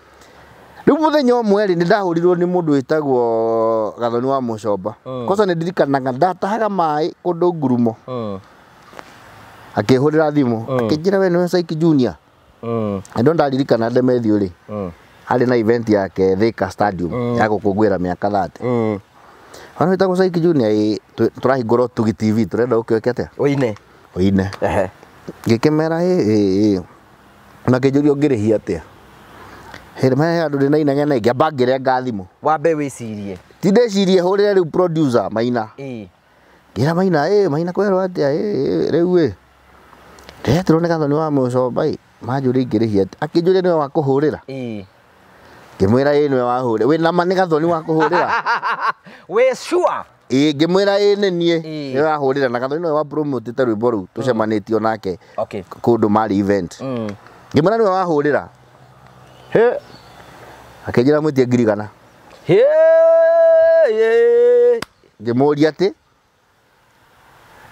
B: Rĩu mũthenya ũmwe rĩ nĩndahũrirwo nĩ mũndũ wĩtagwo Gathoni wa Mũcomba. Kosa nĩndirikanaga ndatahaga maĩ kũndũ ngurumo. Akĩhũrĩra thimũ akĩnjĩra we nĩwe Syke Junior. Ndo ndaririkana Ndemethio rĩ harĩ na event yake Thika Stadium ya gũkũngũĩra mĩaka 30. Hano wĩtagwo Syke Junior tũrahingũra Ũtugi TV tũrenda ũke ũke atĩa?
A: Ũine.
B: Ũine. Ngĩkĩmera ĩ na akĩnjũria ũngĩrĩhia atĩa. Hĩndĩ me andũ ndĩna inegene ngĩamba ngĩrenga thimũ.
A: Wambe wĩcirie.
B: Ti ndĩcirie hũrĩre rĩu producer Maina. Ngĩra Maina Maina kwerwo atĩa rĩu ndĩretirwo nĩ Gathoni wa Mũcomba manjũria ingĩrĩhia atĩa. Akĩnjũria nĩwe wa kũhũrĩra. Ngĩmwĩra nĩwe wahũrĩra. Wĩ nama nĩ Gathoni wa kũhũrĩra.
A: Wĩ sure?
B: Ngĩmwĩra nĩ niĩ nĩwe wahũrĩra na Gathoni nĩwe wa promotete rwĩmbo rũu tũcemanĩtio nake kũndũ marĩ event. Ngĩmwĩra nĩwe wahũrĩra. Akĩnjĩra mwĩtie 100,000. Ngĩmũria atĩ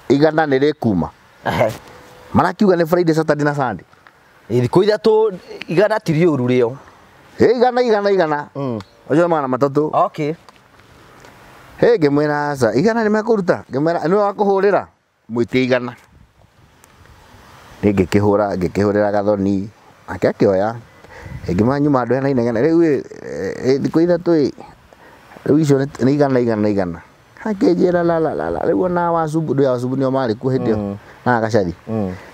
B: 100 nĩ rĩkuma. Marakiuga nĩ Friday, Saturday na Sunday.
A: Thikũ ithatũ 100 ti rĩũru rĩo.
B: 100 100 100. Ũcio 300.
A: Okay.
B: Ngĩmwĩra aca 100 nĩ mekũruta. Ngĩmwĩra nĩwe wa kũhũrĩra mwĩtie 100. Niĩ ngĩkĩhũra ngĩkĩhũrĩra Gathoni nake akĩoya. Ngĩmwĩra nyuma andũ hena inegene rĩu thikũ ithatũ rĩu icio nĩ 100 100 100. Akĩnjĩra la la la rĩu ona wacubu ndũ ya wacubu nĩo marĩ kuo hĩndĩ ĩyo na Gacathi.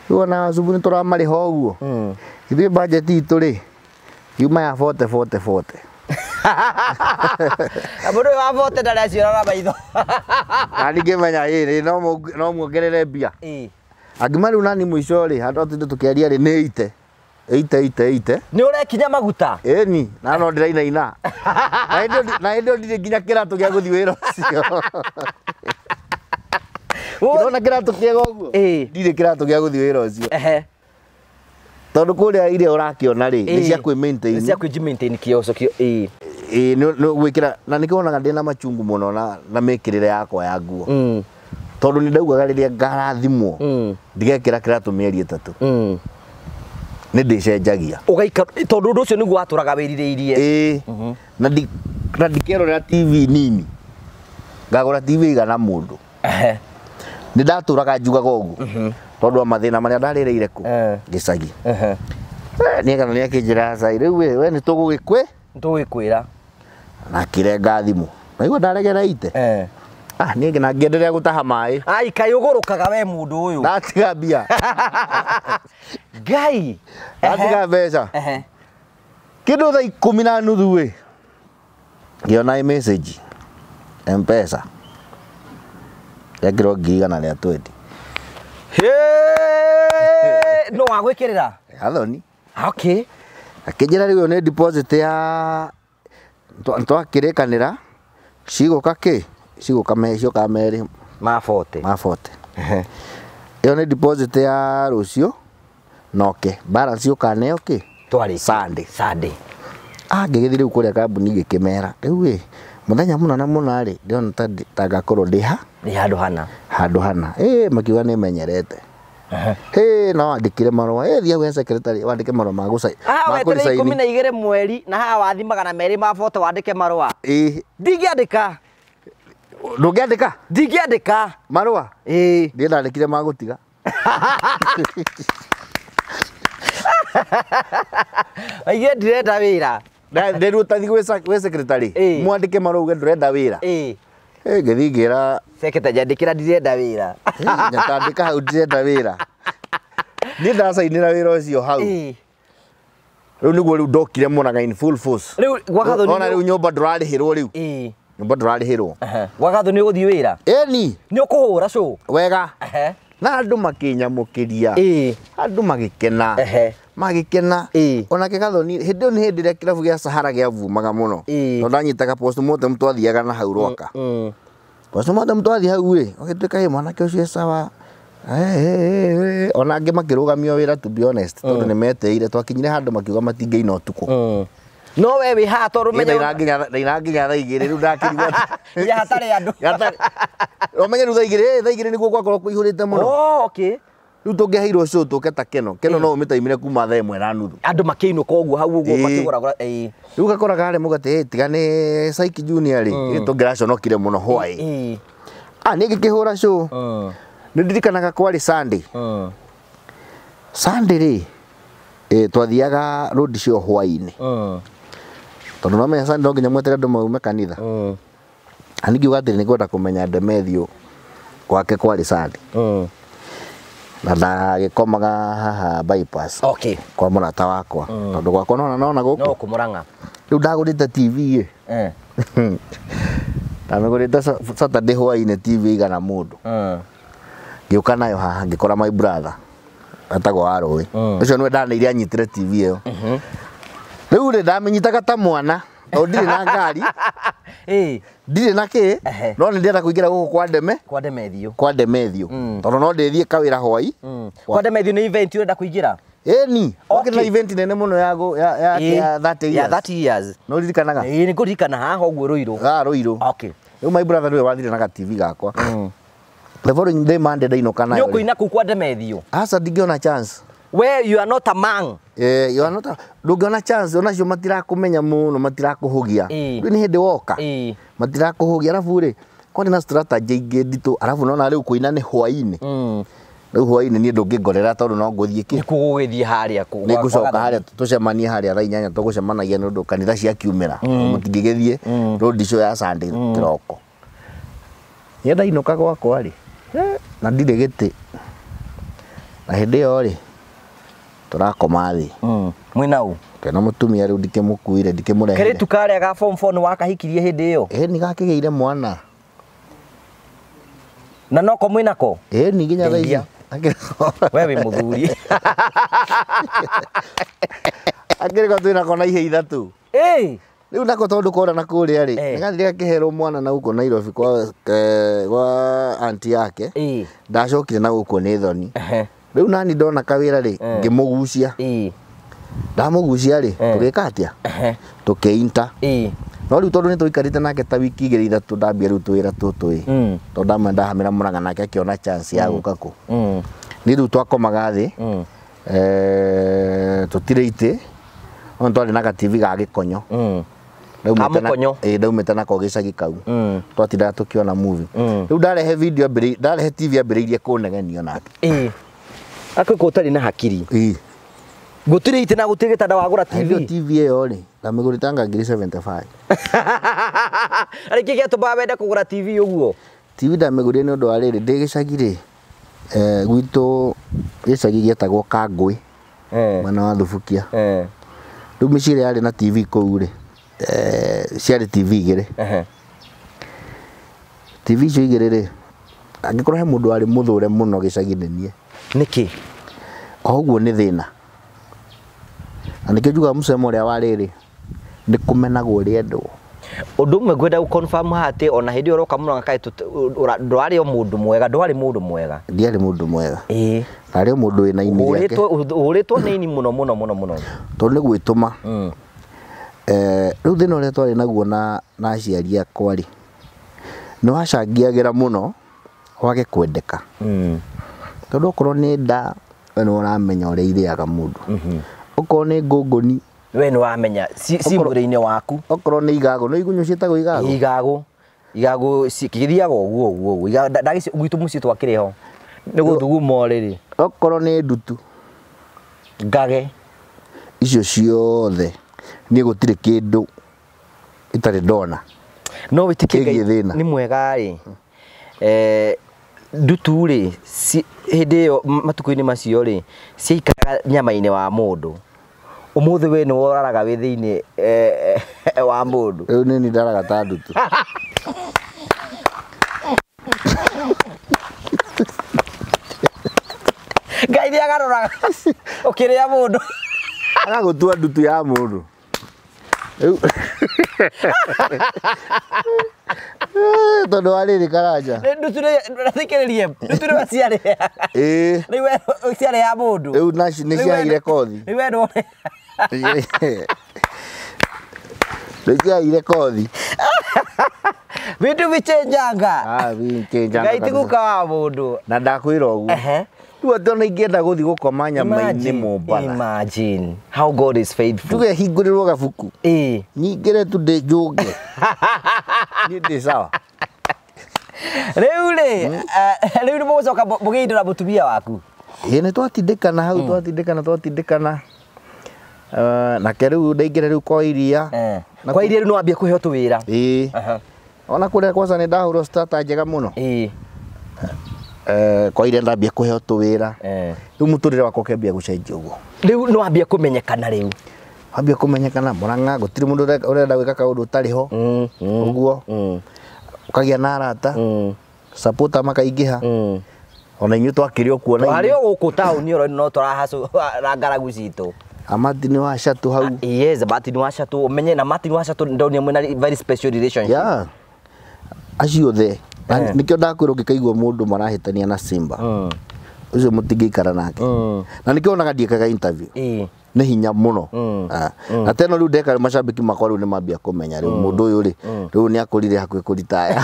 B: Rĩu ona wacubu nĩ tũramarĩha ũguo. Ithuĩ budget itũ rĩ yuma ya 40 40 40.
A: Mũndũ wa 40 ndarĩ aciũraga maitho.
B: Na ningĩmenya no muongerere mbia. Angĩma rĩu nani mũico rĩ handũ atinde tũkĩaria rĩ nĩ 80. 80 80 80.
A: Nĩ ũrekinya maguta?
B: Ĩni, na no ndĩrainaina. Na hĩndĩ ĩyo ndirĩ nginya kĩratũ gĩa gũthiĩ wĩra ũcio. Kĩrona kĩratũ kĩega ũguo? Ndirĩ kĩratũ gĩa gũthiĩ wĩra ũcio. Tondũ kũrĩa iria ũrakĩona rĩ nĩ cia kwĩ maintain.
A: Nĩ cia kwĩ maintain kĩoco kĩo.
B: Ĩĩ nĩ gwĩkĩra na nĩkĩo wonaga ndĩna machungu mũno na mĩkĩrĩre yakwa ya nguo. Tondũ nĩ ndaugaga rĩrĩa ngarathimwo ndigekĩra kĩratũ mĩeri 3. Nĩ ndĩcenjagia.
A: Ũgaikara tondũ ũndũ ũcio nĩguo watũraga wĩrirĩirie.
B: Ĩĩ. Na ndikerorera TV nini. Ngagũra TV igana mũndũ. Nĩ ndatũraga njugaga ũguo. Tondũ wa mathĩna marĩa ndarĩrĩire kũ gĩcagi. Nĩ kana nĩ akĩnjĩra cai rĩu we nĩ tũgũgĩkwĩ
A: Tũgũgĩkwĩra.
B: Na akĩrenga thimũ. Naigua ndaregera ite. Ah niĩ na ngĩenderea gũtaha maĩ.
A: Ai kaĩ ũgũrũkaga we mũndũ ũyũ.
B: Ndatiga mbia.
A: Ngai.
B: Ndatiga mbeca. Kĩndũ thaa 10:30 ĩ. Ngĩona message M-Pesa. Rekĩrwo 120,000.
A: No wagwĩkĩrĩra?
B: Gathoni.
A: Okay.
B: Akĩnjĩra rĩu ĩyo nĩ deposit ya twakĩrĩkanĩra cigũka kĩ? Cigũka cioka merĩ
A: ma 40.
B: Ma 40. Ĩyo nĩ deposit ya rũciũ noke balance ũkaneo kĩ?
A: Twarĩ
B: Sunday.
A: Sunday.
B: Ah ngĩgĩthiĩ rĩu kũrĩa kambuni ngĩkĩmera rĩu ĩ mũthenya mũna na mũna rĩ ndĩrona ta ngakorwo ndĩ ha
A: Nĩ handũ hana.
B: Handũ hana. Makiuga nĩ menyerete. No wandĩkire marũa. Thiĩ gwĩ secretary wandĩke marũa ma gũcaini.
A: Ah weterere 12 mweri na haha wathi 200 ma 40 wandĩke marũa. Ndingĩandĩka.
B: Ndũngĩandĩka?
A: Ndingĩandĩka.
B: Marũa?
A: Ĩĩ.
B: Ndiĩ ndandĩkire ma gũtiga.
A: Aige ndirenda wĩra.
B: Ndĩrwo tathi gwĩ secretary. Mwandĩke marũa uge ndũrenda wĩra. Ngĩthiĩ ngĩra
A: secretary njandĩkĩra ndirenda wĩra.
B: Nyatandĩka hau ndirenda wĩra. Niĩ ndacainĩra wĩra ũcio hau. Rĩu nĩguo rĩu ndokire Murang'a in full force.
A: Rĩu gwa Gathoni
B: ona rĩu nyũmba ndũrarĩhĩrwo rĩu. Nyũmba ndũrarĩhĩrwo.
A: Gwa Gathoni ũgũthiĩ wĩra?
B: Ĩni.
A: Nĩ ũkũhũra show?
B: Wega. Na andũ makĩnyamũkĩria. Andũ magĩkena. Magĩkena. Onake Gathoni hĩndĩ ĩyo nĩ hĩndĩ ĩrĩa kĩrabu gĩa Sahara gĩabumaga mũno. Tondũ ndanyitaga postmortem twathiaga na hau Rwaka. Postmortem twathiĩ hau ĩ, ũgĩtuĩka ĩ mwanake ũcio e sawa. Ona angĩ makĩrũgamio wĩra to be honest tondũ nĩ meteire twakinyire handũ makiuga matingĩina ũtukũ.
A: No we wĩ haha tondũ menya
B: ndaina nginya thaa 2 rĩu ndakĩrigwo.
A: Ya hatarĩ andũ.
B: Ũmenye rĩu thaa 2, thaa 2 nĩguo gwakorwo kũihũrĩte mũno.
A: Oh, okay.
B: Rĩu tũngĩheirwo show tũke ta Keno. Keno no ũmĩtaimire kuma thaa 1:30.
A: Andũ makĩinũka ũguo hau ũguo makĩgũragũra.
B: Rĩu gakoraga harĩa mũgate tiga nĩ Psyche Junior rĩ, tũngĩraconokire mũno hwaĩ. Ah niĩ ngĩkĩhũra show. Nĩ ndirikanaga kwarĩ Sunday. Sunday rĩ, twathiaga road show hwaĩ-inĩ. Tondũ no menya Sunday no nginya mweterere andũ maume kanitha. Na ningĩuga atĩrĩ nĩngwenda kũmenya Ndemethio gwake kwarĩ Sunday. Na ndagĩkomaga haha bypass.
A: Okay.
B: Kwa mũrata wakwa. Tondũ gwakwa nona gũkũ.
A: No kũmũrang'a.
B: Rĩu ndagũrĩte TV ĩ. Ndamĩgũrĩte Saturday hwaĩ-inĩ TV igana mũndũ. Ngĩũka nayo haha ngĩkora my brother etagwo Warũĩ. Ũcio nĩwe ndaneire anyitĩre TV ĩyo. Rĩu rĩ ndamĩnyitaga ta mwana tondũ ndirĩ na ngari. Ndirĩ na kĩ no nĩ ndĩrenda kũingĩra gũkũ kwa Ndeme.
A: Kwa Ndemethio.
B: Kwa Ndemethio. Tondũ no ndĩthiĩ kawĩra hwaĩ.
A: Kwa Ndemethio nĩ event ũrenda kũingĩra?
B: Ĩni. Okĩra na event nene mũno ya 30 years.
A: Ya 30 years.
B: No ũririkanaga?
A: Ĩĩ nĩ ngũririkana haha ũguo Rũirũ.
B: Haha Rũirũ.
A: Okay.
B: Rĩu my brother nĩwe wathire na ga TV gakwa. The following day Monday ndainũka nayo.
A: Nĩ ũkũina kũu kwa Ndemethio?
B: Aca ndingĩona chance.
A: We you are not a man.
B: You are not a, ndũngĩona chance onacio matirakũmenya mũno matirakũhũgia. Rĩu nĩ hĩndĩ woka. Matirakũhũgia arabu rĩ kwarĩ na strategy ingĩ nditũ arabu nona rĩu kũina nĩ hwaĩ-inĩ. Rĩu hwaĩ-inĩ niĩ ndũngĩngorera tondũ no ngũthiĩ kĩ?
A: Nĩkuo gũgĩthiĩ harĩa kũ.
B: Nĩ ngũcoka harĩa tũcemanie harĩa thaa 8 tũgũcemanagia nĩ ũndũ kanitha cia kiumĩra. Mũtingĩgĩthiĩ road show ya Sunday kĩroko. Niĩ ndainũka gwakwa rĩ na ndirĩ gĩtĩ. Na hĩndĩ ĩyo rĩ tũrakoma thĩ.
A: Mwĩna ũ?
B: Kena mũtumia rĩu ndikĩmũkuire ndikĩmũrehire.
A: Kairĩtu karĩa ga form 4 nĩ wakahikirie hĩndĩ ĩyo?
B: Ĩĩ nĩ gakĩgĩire mwana.
A: Na noko mwĩnako?
B: Ĩĩ nĩ nginya thaa ici.
A: We wĩ mũthuri.
B: Akĩrĩko twĩnako na ihe 3.
A: Ĩĩ.
B: Rĩu nako tondũ kora na kũrĩa rĩ, nĩ gathire gakĩherwo mwana na gũkũ Nairobi kwa auntie yake. Ndacokire na gũkũ nĩ thoni. Rĩu nani ndona kawĩra rĩ, ngĩmũgucia. Ndamũgucia rĩ, tũgĩka atĩa? Tũkĩinta. No rĩu tondũ nĩ tũikarĩte nake ta wiki igĩrĩ ithatũ ndambia rĩu twĩra tũtũ ĩ. Tondũ ndamwe ndahamĩra Murang'a nake akĩona chance ya gũka kũ. Nĩ rĩu twakomaga thĩ. Tũtirĩ itĩ. No twarĩ na ga TV ga gĩkonyo. Ndaumĩte nako gĩcagi kau. Twatindaga tũkĩona movie. Rĩu ndarehe video ndarehe TV ambĩrĩirie kũnegenia nake.
A: Akwĩka ũtarĩ na hakiri. Gũtirĩ itĩ na gũtirĩ gĩtanda wagũra TV.
B: TV ĩyo rĩ ndamĩgũrĩte anga ngiri 75.
A: Arĩ kĩ gĩatũmaga wende kũgũra TV ũguo?
B: TV ndamĩgũrire nĩ ũndũ wa rĩrĩ ndĩ gĩcagi rĩ gwitũ gĩcagi gĩetagwo Kangũĩ mwena wa Thubukia. Rĩu mĩciĩ ĩrĩa yarĩ na TV kũu rĩ ciarĩ TV igĩrĩ. TV icio igĩrĩ rĩ angĩkorwo he mũndũ warĩ mũthũre mũno gĩcagi nĩ niĩ.
A: Nĩkĩ?
B: O ũguo nĩ thĩna. Na nĩkĩo njugaga mũcemo ũrĩa wa rĩrĩ nĩ kũmenagwo ũrĩendwo.
A: Ũndũ ũmwe ngwenda gũ-confirm haha atĩ ona hĩndĩ ĩyo ũroka Murang'a kaĩ ndwarĩ o mũndũ mwega, ndwarĩ mũndũ mwega.
B: Ndiarĩ mũndũ mwega. Ndarĩ o mũndũ wĩna ini rĩake.
A: Ũhũrĩtwo nĩ ini mũno mũno mũno mũno.
B: Tondũ nĩ gwĩtũma. Rĩu thĩna ũrĩa twarĩ naguo na aciari akwa rĩ nĩ wacangĩagĩra mũno wage kwendeka. Tondũ okorwo nĩ nda we nĩ ũramenya ũrĩa irĩaga mũndũ. Okorwo nĩ ngũngũni
A: we nĩ wamenya ci mwĩrĩ-inĩ waku.
B: Okorwo nĩ igago nĩ igunyũ ciĩtagwo igago.
A: Igago igago cikĩthiaga ũguo ũguo ũguo. Gwitũ mũciĩ twakĩrĩ ho nĩ gũthuguma ũrĩrĩ.
B: Okorwo nĩ ndutu
A: ngage
B: icio ciothe niĩ gũtirĩ kĩndũ itarĩ ndona.
A: No wĩtĩkie Ngai nĩ mwega rĩ. Ndutu rĩ hĩndĩ ĩyo matukũ-inĩ macio rĩ ciaikaraga nyama-inĩ wa mũndũ. Ũmũthĩ we nĩ woraraga wĩ thĩinĩ wa mũndũ.
B: Rĩu nĩ ndaraga ta ndutu.
A: Ngai nĩ agaroraga ũkĩrĩa mũndũ.
B: Agagũtua ndutu ya mũndũ. Tondũ wa rĩrĩ Karanja.
A: Ndutu nĩ thikĩrĩrie ndutu nĩ ciarĩ. Rĩu we ciarĩ ya mũndũ.
B: Rĩu nĩ ciaire kothi.
A: Rĩu we ndwone.
B: Nĩ ciaire kothi.
A: Vitu vichenjanga.
B: Vichenjanga.
A: Ngai ti guka wa mũndũ.
B: Na ndakwĩra ũguo. Rĩu atĩ ona ingĩenda gũthiĩ gũkoma nyama-inĩ Mombatha.
A: Imagine how God is faithful.
B: Tuge hingũrĩrwo gabuku. Nyingĩre tu ndĩ njũnge. Niĩ ndĩ sawa.
A: Rĩu rĩ, rĩu nĩ mũgũcoka mũgĩindũra mũtumia waku.
B: Ĩĩ nĩ twatindĩkana hau twatindĩkana. Nake rĩu ndaingĩra rĩu kwa iria.
A: Kwa iria rĩu nĩ wambia kũheo tũwĩra.
B: Ĩĩ. Ona kũrĩa kwanza nĩ ndahũrwo starter njega mũno. Kwa iria ndambia kũheo tũwĩra. Rĩu mũtũrĩre wakwa ũkĩambia gũcenjia ũguo.
A: Rĩu nĩ wambia kũmenyekana rĩu.
B: Wambia kũmenyekana Murang'a gũtirĩ mũndũ ũrenda gwĩka kaũndũ ũtarĩ ho. Ũguo. Ũkagĩa na arata. Supporter makaingĩha. Ona inyuĩ twakĩrĩ o kuona.
A: Twarĩ o gũkũ taũni oro no tũrahacũ ngaragu citũ.
B: Martin wa Chatũ hau.
A: Yes, Martin wa Chatũ ũmenye na Martin wa Chatũ ndonire mwĩna very special relationship.
B: Yeah. Acio othe. Nĩkĩo ndakwĩra ũngĩkaigua mũndũ marahĩtania na Simba. Ũcio mũtingĩikara nake. Na nĩkĩo onaga ndiĩkaga interview. Nĩ hinya mũno. Na teno rĩu ndeka macambĩki makwa rĩu nĩ mambia kũmenya rĩu mũndũ ũyũ rĩ rĩu nĩ akũrire hakuhĩ kũritaya.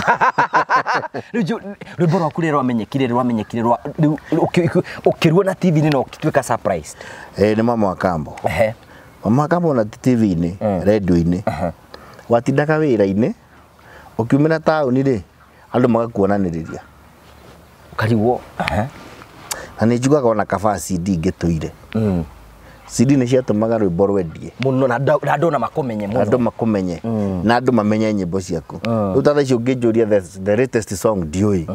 A: Rĩu rwĩmbo rwaku rĩrĩa rwamenyekire rĩu ũkĩruona TV-inĩ na ũgĩtuĩka surprised.
B: Nĩ Mama wa Kambo. Mama wa Kambo na TV-inĩ, radio-inĩ. Watindaga wĩra-inĩ ũkiumĩra taũni rĩ andũ magakuonanĩrĩria.
A: Ũkarigwo.
B: Na nĩ njugaga ona kaba CD ingĩtũire. CD nĩ ciatũmaga rwĩmbo rwendie
A: mũno na andũ ona makũmenye mũno.
B: Andũ makũmenye na andũ mamenye nyĩmbo ciaku. Rĩu ta thaa ici ũngĩnjũria the latest song ndiũĩ.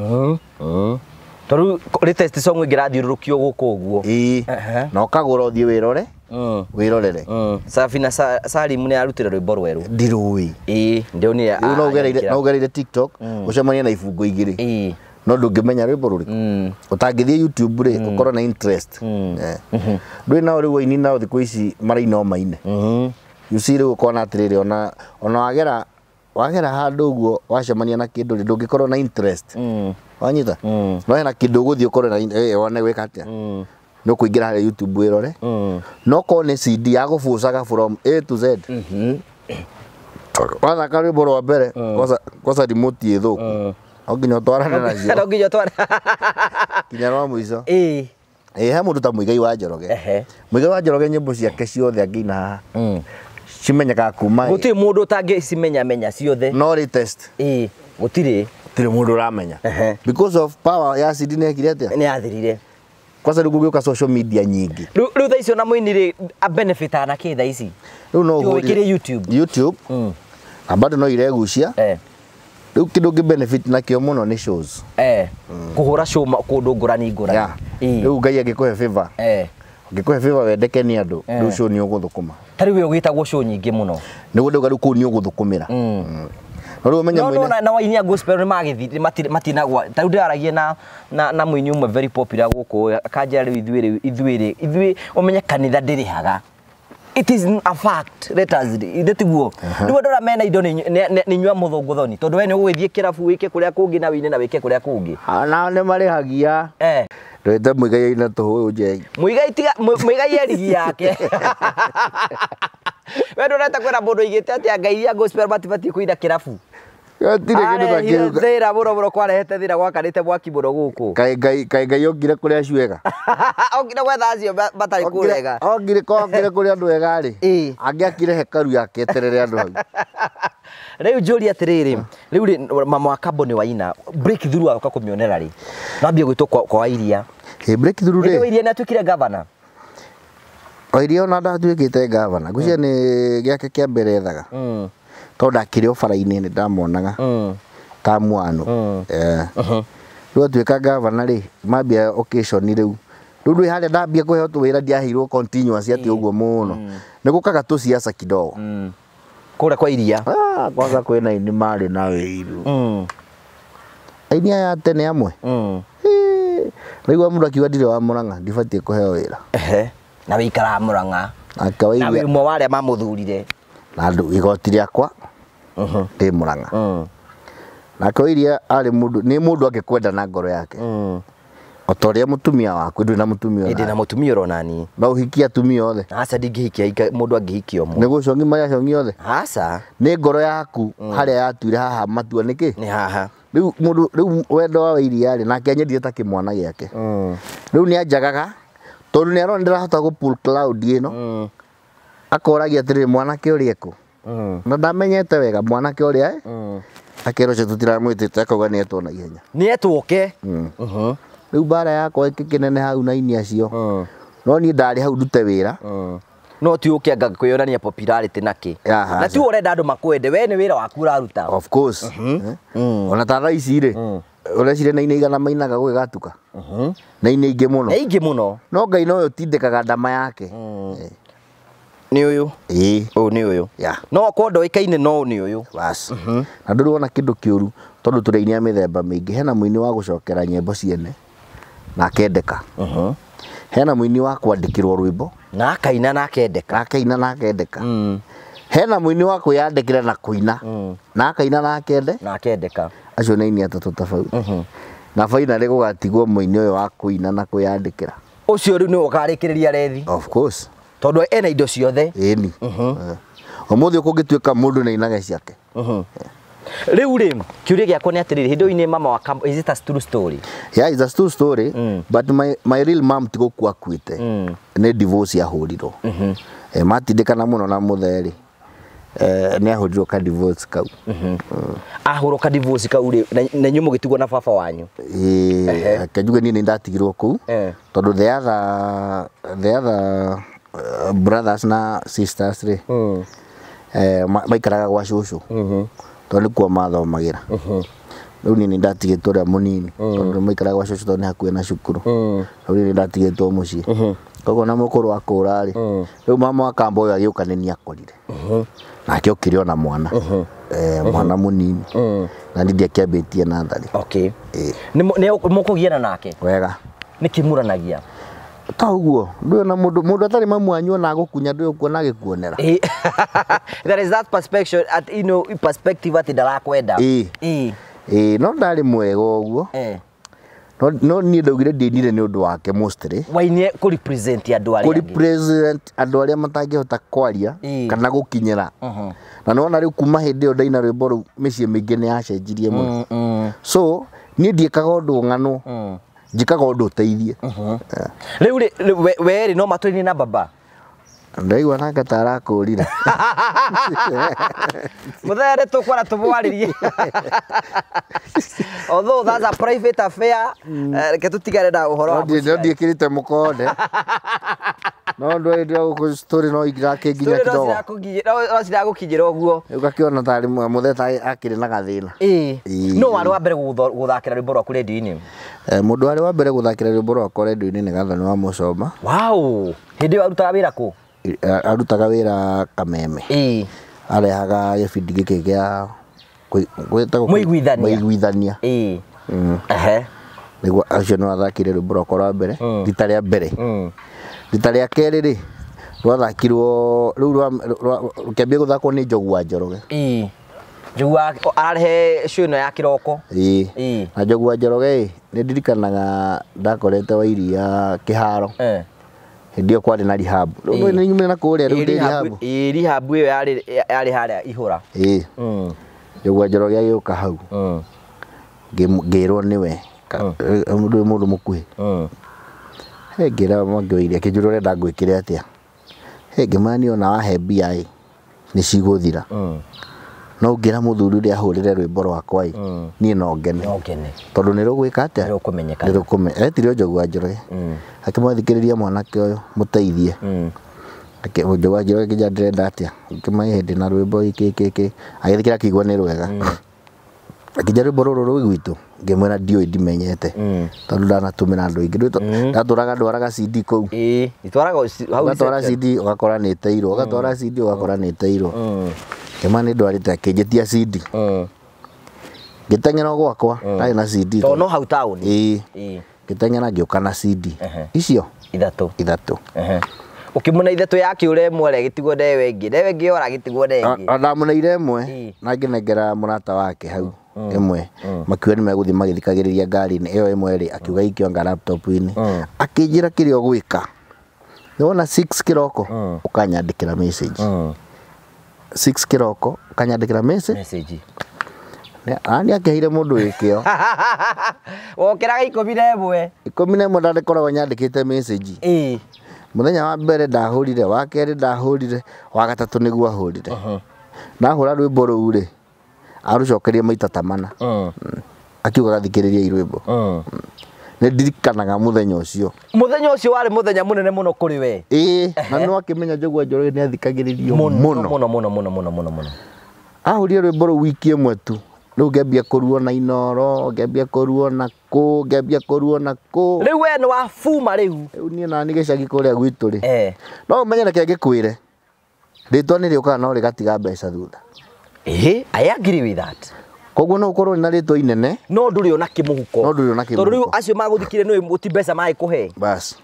A: Tondũ latest song ĩngĩrathiũrũrũkio gũkũ ũguo.
B: Ĩĩ. Na ũkagũra ũthiĩ wĩrore. Wĩrorere.
A: Safina Salim nĩ arutire rwĩmbo rwerũ.
B: Ndirũĩ.
A: Ĩĩ, ndionire.
B: Rĩu no ũgereire TikTok ũcemanie na ibungo igĩrĩ.
A: Ĩĩ.
B: No ndũngĩmenya rwĩmbo rũrĩkũ. Ũtangĩthiĩ YouTube rĩ ũkorwo na interest. Ndũĩ nao rĩu aini nao thikũ ici maraina o maine. You see rĩu ũkona atĩrĩrĩ ona wagera handũ ũguo wacemania na kĩndũ rĩ ndũngĩkorwo na interest. Wanyita? No hena kĩndũ ũgũthiĩ ũkorwo na wone gwĩka atĩa. No kũingĩra harĩa YouTube wĩrore. No korwo nĩ CD ya gũbucaga from A to Z. Wathaka rwĩmbo rwa mbere kwanza remote ĩthũku. No nginya ũtwarane nacio.
A: No nginya ũtwarane.
B: Nginya rwa mũico. Ĩĩ he mũndũ ta Muigai wa Njoroge. Muigai wa Njoroge nyĩmbo ciake ciothe angĩina haha. Cimenyekaga kuma.
A: Gũtirĩ mũndũ ũtangĩcimenya menya ciothe.
B: No latest.
A: Ĩĩ gũtirĩ.
B: Gũtirĩ mũndũ ũramenya. Because of power ya CD nĩ yekire atĩa?
A: Nĩ yathirire.
B: Kwanza rĩu gũgĩũka social media nyingĩ.
A: Rĩu thaa icio na mũini rĩ a benefit na kĩ thaa ici?
B: Rĩu no ũhũrire
A: wĩkĩre YouTube.
B: YouTube. Na bado no iregucia. Rĩu kĩndũ ngĩ benefit nakĩo mũno nĩ shows.
A: Kũhũra show kũndũ ngũrani ngũrani.
B: Rĩu Ngai angĩkũhe favor. Angĩkũhe favor wendeke nĩ andũ, rĩu show nĩ ũgũthũkũma.
A: Ta rĩu we ũgĩtagwo show nyingĩ mũno.
B: Nĩguo ndauga rĩu kũu nĩ ũgũthũkũmĩra. No rĩu ũmenye
A: mũini. No na waini a gospel nĩ magĩthi matinagwa. Ta rĩu ndĩraragia na mũini ũmwe very popular gũkũ akanjĩra rĩu ithuĩ rĩ ithuĩ ũmenye kanitha ndĩrĩhaga. It is a fact. Let us ndĩtiguo. Rĩu andũ arĩa mena indo nĩ inyuĩ a mũthũngũ thoni tondũ we nĩ ũgũgĩthiĩ kĩrabu wĩke kũrĩa kũngĩ na wĩine na wĩke kũrĩa kũngĩ.
B: Nao nĩ marĩhagia. Ndwĩte Muigai aina tũhũ njei.
A: Muigai tiga Muigai e rigi yake. We ndũreta kwĩra mũndũ oigĩte atĩ Ngai iria gospel matibatiĩ kũina kĩrabu.
B: Gũtirĩ kĩndũ ta kĩu.
A: Thĩna mũno mũno kwarehete thĩna gwakanĩte mwaki mũno gũkũ.
B: Kaĩ Ngai okire kũrĩ acio ega.
A: Okire gwetha acio matarĩ kũrega.
B: Okire kũrĩ andũ ega rĩ. Angĩakire hekaru yake eterere andũ hau.
A: Rĩu njũrie atĩrĩrĩ, rĩu rĩ mama wa Kambo nĩ waina breakthrough agoka kũmĩonera rĩ. Nambie gwĩtwo kwa Wairia.
B: Breakthrough rĩ.
A: Wairia nĩ atuĩkire governor.
B: Wairia ona ndatuĩkĩte governor. Ngwĩciria nĩ gĩake kĩa mbere ethaga. Tondũ ndakĩrĩ o bara-inĩ nĩ ndamonaga. Ta mwano. Rĩu atuĩka governor rĩ, mambia occasion rĩu. Rĩu ndwĩ harĩa ndambia kũheo tũwĩra ndiaheirwo continuous atĩ ũguo mũno. Nĩ gũkaga tũciaca kidogo.
A: Kũrĩa kwa Iria.
B: Kwanza kwĩna aini marĩ na wĩiru. Aini aya a tene amwe. Naigua mũndũ akiuga ndirĩ wa Murang'a ndibatiĩ kũheo wĩra.
A: Na wĩikaraga Murang'a. Na wĩ ũmwe wa arĩa mamũthurire.
B: Na andũ igoti rĩakwa ndĩ Murang'a. Nake Wairia arĩ mũndũ nĩ mũndũ angĩkwenda na ngoro yake. O ta ũrĩa mũtumia waku ndũrĩ na mũtumia
A: ona. Ndĩ na mũtumia oro nani.
B: No ũhikie atumia othe.
A: Aca ndingĩhikia mũndũ angĩhikia ũmwe.
B: Nĩ gũcongi marĩa acongi othe.
A: Aca.
B: Nĩ ngoro yaku harĩa yatuire haha matua nĩkĩ?
A: Nĩ haha.
B: Rĩu mũndũ rĩu wendo wa Wairia rĩ nake anyendire ta kĩmwana gĩake. Rĩu nĩ anjagaga tondũ nĩ arona ndĩrahota gũ pull cloud ĩno. Akoragia atĩrĩrĩ mwanake ũrĩa ekũ. Na ndamenyete wega mwanake ũrĩa akerwo ũcio tũtiramwĩtĩte akauga nĩ etwo na ihenya.
A: Nĩ etwoke.
B: Rĩu mbara yakwa ĩkĩnene hau na aini acio. No niĩ ndarĩ hau ndute wĩra.
A: No ti ũkĩanga kwĩyonania popularity na kĩ. Na ti ũrenda andũ makwende we nĩ wĩra waku ũraruta.
B: Of course. Ona ta thaa ici rĩ ũreciria na aini aigana mainaga gũgĩgatuka. Na aini aingĩ mũno.
A: Aingĩ mũno.
B: No Ngai nowe ũtindĩkaga ndama yake.
A: Nĩ ũyũ.
B: Ĩĩ.
A: Ũyũ nĩ ũyũ. No okorwo ndoĩkaine no nĩ ũyũ.
B: Bas. Na ndũrĩ wona kĩndũ kĩũru tondũ tũrĩ aini a mĩthemba mĩingĩ. Hena mũini wa gũcokera nyĩmbo ciene na akendeka. Hena mũini wa kwandĩkĩrwo rwĩmbo
A: na akaina na akendeka.
B: Na akaina na akendeka. Hena mũini wa kwĩyandĩkĩra na kũina na akaina na akende
A: na akendeka.
B: Acio nĩ aini atatũ tofauti. Na finally gũgatigwo mũini ũyũ wa kũina na kwĩyandĩkĩra.
A: Ũcio rĩu nĩwe ũkarĩkĩrĩria rethi.
B: Of course.
A: Tondũ ena indo ciothe.
B: Ĩni. Ũmũthĩ kũngĩtuĩka mũndũ nĩ ainage ciake.
A: Rĩu rĩ kĩũria gĩakwa nĩ atĩrĩrĩ hĩndĩ ĩyo mama wa Kambo, is it a true story?
B: Yeah, it's a true story. But my real mom ti gũkua akuĩte. Nĩ divorce yahũrirwo. Matindĩkana mũno na mũthee rĩ. Nĩ ahũrirwo ka divorce kau.
A: Ahũrwo ka divorce kau rĩ na inyuĩ mũgĩtigwo na baba wanyu.
B: Ĩĩ, reke njuge niĩ nĩ ndatigirwo kũu. Tondũ the other brothers na sisters rĩ maikaraga gwa cũcũ. Tondũ nĩkuo mathomagĩra. Rĩu niĩ nĩ ndatigĩtwo ũrĩa mũnini tondũ maikaraga gwa cũcũ tondũ nĩ hakuhĩ na cukuru. Rĩu niĩ nĩ ndatigĩtwo mũciĩ. Koguo na mũkũrũ akũra rĩ rĩu mama wa Kambo ũyũ agĩũka nĩ niĩ akorire. Nake okire ona mwana. Mwana mũnini. Na niĩ ndiakĩambĩtie natharĩ.
A: Okay. Nĩ mũkũgiana nake?
B: Wega.
A: Nĩkĩ mũranagia?
B: Ta ũguo ndũĩ ona mũndũ atarĩ mamu wanyu ona agũkunya ndũĩ ũkuona agĩkuonera.
A: There is that perspective at you know perspective atĩ ndarakwenda.
B: Ĩĩ. No ndarĩ mwega ũguo. No niĩ ndaugire ndiinire nĩ ũndũ wake mostly.
A: Wainie kũ represent andũ arĩa
B: kũ represent andũ arĩa matangĩhota kwaria kana gũkinyĩra. Na nĩwona rĩu kuma hĩndĩ ĩyo ndaina rwĩmbo rũu mĩciĩ mĩingĩ nĩ yacenjirie mũno. So niĩ ndiĩkaga ũndũ ng'ano, njĩkaga ũndũ ũteithie.
A: Rĩu rĩ we rĩ no matũini na baba.
B: Ndaigua nake ta arakũrire.
A: Mũthere tũkwara tũmwarĩrie. Although that's a private affair, reke tũtigane na ũhoro wa
B: No ndiĩkĩrĩte mũkonde. No ndwari gũkũ story no irakĩnginya kidogo.
A: No ciragũkinyĩra ũguo.
B: Ũgakĩona tarĩ mũthe ta akĩrĩ na gathĩna.
A: No warĩ wa mbere gũthakĩra rwĩmbo rwaku redio-inĩ?
B: Mũndũ warĩ wa mbere gũthakĩra rwĩmbo rwakwa redio-inĩ nĩ Gathoni wa Mũcoma.
A: Wow! Hĩndĩ ĩyo arutaga wĩra kũ?
B: Arutaga wĩra Kameme. Arehaga gĩbindi gĩkĩ gĩa Mũiguithania. Nĩguo acio nĩ wathakire rwĩmbo rwakwa rwa mbere, rita rĩa mbere. Rita rĩa kerĩ rĩ, rwathakirwo rĩu rũkĩambia gũthakwo nĩ Njogu wa Njoroge.
A: Njogu ararehe show ĩno ya kĩroko.
B: Na Njogu wa Njoroge ĩ, nĩ ndirikanaga ndakorete Wairia kĩharo. Hĩndĩ ĩyo kwarĩ na rehab. Rĩu nĩ nyumĩte na kũrĩa rĩu ndĩ rehab.
A: Rehab ĩyo yarĩ harĩa Ihũra.
B: Njogu wa Njoroge agĩũka hau. Ngĩrwo nĩwe. Mũndũ mũndũ mũkuhĩ. Ngĩra Mwangi wa Iria akĩnjũria ũrenda ngwĩkĩre atĩa. Ngĩmwĩra niĩ ona wahe mbia ĩ, nĩ cigũthira. No ngĩra mũthuri ũrĩa ahũrĩre rwĩmbo rwakwa ĩ, niĩ no ngene. Tondũ nĩ rũgwĩka atĩa?
A: Nĩ rũkũmenyekana.
B: Etirio Njogu wa Njoroge. Akĩmwathikĩrĩria mwanake ũyũ mũteithie. Njogu wa Njoroge akĩnjĩra ndĩrenda atĩa. Ngĩmwĩra hĩndĩ na rwĩmbo iki iki iki. Agĩthikĩra akĩigua nĩ rwega. Akĩnjĩra rwĩmbo rũrũ rwĩ gwitũ. Ngĩmwĩra ndiũĩ ndimenyete. Tondũ ndanatũmĩra andũ aingĩ. Ndatũraga ndwaraga CD kũu. Ũgatwara CD ũgakora nĩ ĩteirwo. Ũgatwara CD ũgakora nĩ ĩteirwo. Ngĩmwĩra nĩ ndwarĩte akĩnjĩtia CD. Ngĩteng'era gwakwa ndarĩ na CD.
A: Tondũ no hau taũni.
B: Ngĩteng'era ngĩũka na CD. Icio
A: ithatũ.
B: Ithatũ.
A: Ũkĩmũne ithatũ yakĩũra ĩmwe rĩ gĩtigwo ndewe ĩngĩ. Ndewe ĩngĩ yora gĩtigwo ndewe ĩngĩ.
B: Ndamũneire ĩmwe na ngĩnengera mũrata wake hau ĩmwe. Makiuga nĩ megũthiĩ magĩthikagĩrĩria ngari-inĩ ĩyo ĩmwe rĩ akiuga ikio anga laptop-inĩ. Akĩnjĩra kĩrĩa ũgwĩka. Nĩwona 6 kĩroko ũkanyandĩkĩra message. 6 kĩroko ũkanyandĩkĩra message. Nĩ akĩheire mũndũ wĩkĩo.
A: Wokĩraga 11.
B: 11 ndandĩkoragwo nyandĩkĩte message. Mũthenya wa mbere ndahũrire, wa kerĩ ndahũrire, wa gatatũ nĩguo ahũrire. Ndahũra rwĩmbo rũu rĩ, arũcokeria maita ta mana. Akiuga gathikĩrĩria rwĩmbo. Nĩ ndirikanaga mũthenya ũcio.
A: Mũthenya ũcio warĩ mũthenya mũnene mũno kũrĩ we.
B: Na nĩ wakĩmenya Njogu wa Njoroge nĩ athikagĩrĩrio mũno.
A: Mũno mũno mũno mũno mũno mũno.
B: Ahũrire rwĩmbo rũu wiki ĩmwe tu. Rĩu ngĩambia kũruo na Inooro, ngĩambia kũruo na kũ, ngĩambia kũruo na kũ.
A: Rĩu we nĩ wabuma rĩu.
B: Rĩu niĩ nani gĩcagi kũrĩa gwitũ rĩ. No ũmenye reke ngĩkwĩre. Rĩtwa nĩ rĩũkaga no rĩgatiga mbeca thutha.
A: I agree with that.
B: Koguo no ũkorwo na rĩtwa inene.
A: No ndũrĩ ona kĩmũhuko.
B: No ndũrĩ ona kĩmũhuko.
A: Tondũ rĩu acio magũthikire nĩ ti mbeca magĩkũhe.
B: Bas.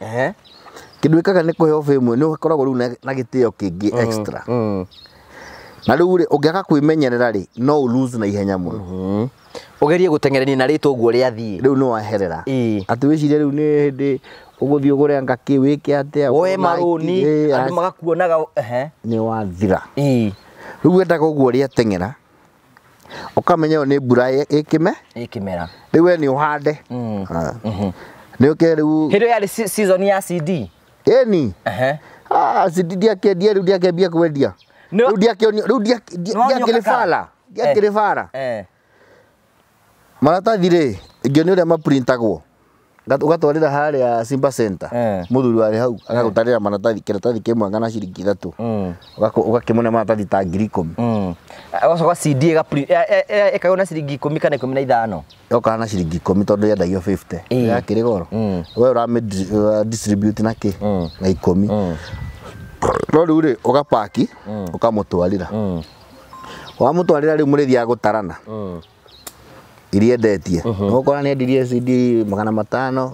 B: Kĩndũ wĩkaga nĩ kũheo fame nĩ ũkoragwo rĩu na gĩtĩo kĩngĩ extra. Na rĩu rĩ ũngĩaga kwĩmenyerera rĩ no ũ lose na ihenya mũno.
A: Ũgerie gũteng'erania na rĩtwa ũguo rĩathiĩ.
B: Rĩu nĩ waherera. Atĩ wĩcirie rĩu nĩ hĩndĩ ũgũthiĩ ũgũre anga kĩ wĩke atĩa.
A: Woe marũni andũ magakuonaga.
B: Nĩ wathira. Rĩu wendaga ũguo rĩateng'era. Ũkamenya ĩyo nĩ mbura ĩkĩme.
A: Ĩkĩmera.
B: Rĩu we nĩ ũhande. Nĩ ũke rĩu.
A: Hĩndĩ ĩyo yarĩ season ya CD.
B: Ĩni. CD ndiakĩendia rĩu ndiakĩambia kwendia. Rĩu ndiakĩonio rĩu ndiakĩrĩ bara. Ndiakĩrĩ bara. Maratathi rĩ ingĩonio ũrĩa maprintagwo. Ũgatwarĩra harĩa Simba Center. Mũthuri warĩ hau agagũtarĩra maratathi kĩratathi kĩmwe ngana ciringi 3. Ũgakĩmũne maratathi ta 10,000.
A: Ũgacoka CD ĩkagwo na ciringi 10 kana 15.
B: Yokaga na ciringi 10 tondũ yendagio 50. Yakĩrĩ goro. We ũramĩ distribute na kĩ? Na 10. No rĩu rĩ ũgapaki ũkamũtwarĩra. Wamũtwarĩra rĩu mũrĩthiaga gũtarana. Iria endetie. Ũgakora nĩ endirie CD 500.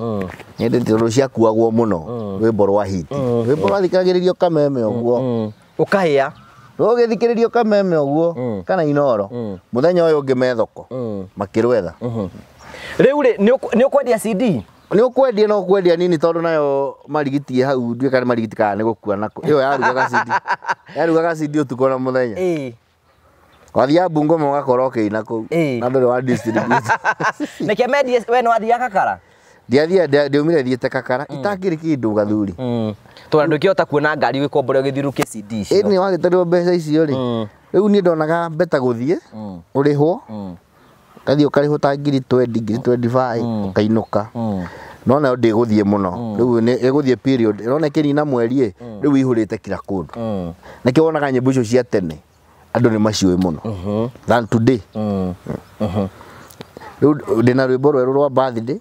B: Nĩ endetie tondũ ciakuagwo mũno rwĩmbo rwa hit. Rwĩmbo rwathikagĩrĩrio Kameme ũguo.
A: Ũkahĩa.
B: Rũgĩthikĩrĩrio Kameme ũguo kana Inooro. Mũthenya ũyũ ũngĩ me thoko makĩrwetha.
A: Rĩu rĩ nĩ ũkwendia CD?
B: Nĩ ũkwendia no ũkwendia nini tondũ nayo marigiti hau nduĩka nĩ marigiti kana nĩ gũkua nako. Ĩyo yarugaga CD. Yarugaga CD ũtukũ na mũthenya.
A: Ĩĩ.
B: Wathiaga Bungoma ũgakora ũkĩina kũu.
A: Ĩĩ.
B: Na ndũrĩ wa distribute.
A: Nĩkĩo mendie we nĩ wathiaga Kakara?
B: Ndiathia ndiaumire thiĩte Kakara itakĩrĩ kĩndũ gathuri.
A: Tondũ ndũkĩhota kuona ngari ũgĩkombora ũgĩthiũrũrũkia CD icio.
B: Ĩĩ nĩ wagĩtarĩrwo mbeca icio rĩ. Rĩu niĩ ndonaga beta gũthiĩ ũrĩhwo. Ũgathiĩ ũkarĩhwo ta ngiri 20, ngiri 25 ũkainũka. No nayo ndĩgũthiĩ mũno. Rĩu nĩ ĩgũthiĩ period. Ĩrona ĩkĩnina mweri ĩ, rĩu ĩihũrĩte kila kũndũ. Nĩkĩo wonaga nyĩmbo icio cia tene andũ nĩ maciũĩ mũno than today. Rĩu ndĩna rwĩmbo rwerũ rwa birthday,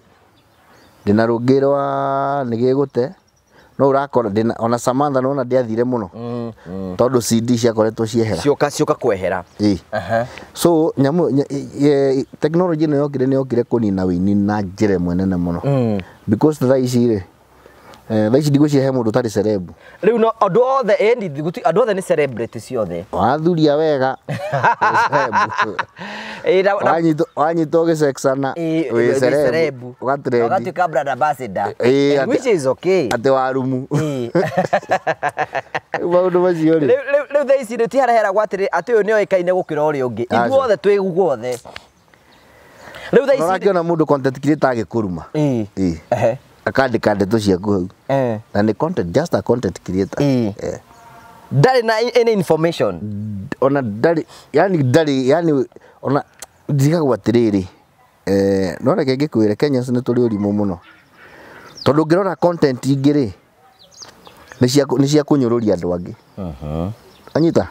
B: ndĩna rũngĩ rwa nĩgĩgũte, no ũrakora ndĩna ona Samantha nona ndiathire mũno tondũ CD ciakoretwo ciehera.
A: Cioka cioka kwehera.
B: Ĩĩ. So nyamũ technology ĩno yokire nĩ yokire kũnina wĩini na njĩra ĩmwe nene mũno. Because thaa ici rĩ, thaa ici ndigwĩciria he mũndũ ũtarĩ celeb.
A: Rĩu no andũ othe ĩni andũ othe nĩ celebrity ciothe.
B: Wathuria wega celeb. Wanyitwo gĩcexana wĩ celeb. Ũgatrendi.
A: Ũgatuĩka brand ambassador.
B: Ĩĩ,
A: And which is okay.
B: Atĩ warumu. Rĩu maũndũ macio rĩ.
A: Rĩu thaa ici rĩ ti harĩa heragwo atĩrĩ atĩ ũyũ nĩoĩkaine gũkĩra ũrĩa ũngĩ. Ithuothe twĩ guothe. Rĩu thaa ici rĩ.
B: Ũrakĩona mũndũ content creator agĩkũruma.
A: Ĩĩ.
B: Ĩĩ.
A: Ehe.
B: Akandĩka ndeto ciaku hau. Na nĩ content, just a content creator.
A: Ĩĩ. Ndarĩ na any information.
B: Ona ndarĩ, yani ndarĩ, yani ona ndigagwo atĩrĩrĩ. No reke ngĩkwĩre Kenyans nĩ tũrĩ ũrimũ mũno. Tondũ ũngĩrora content ingĩ rĩ, nĩ cia kũnyũrũria andũ angĩ. Anyita?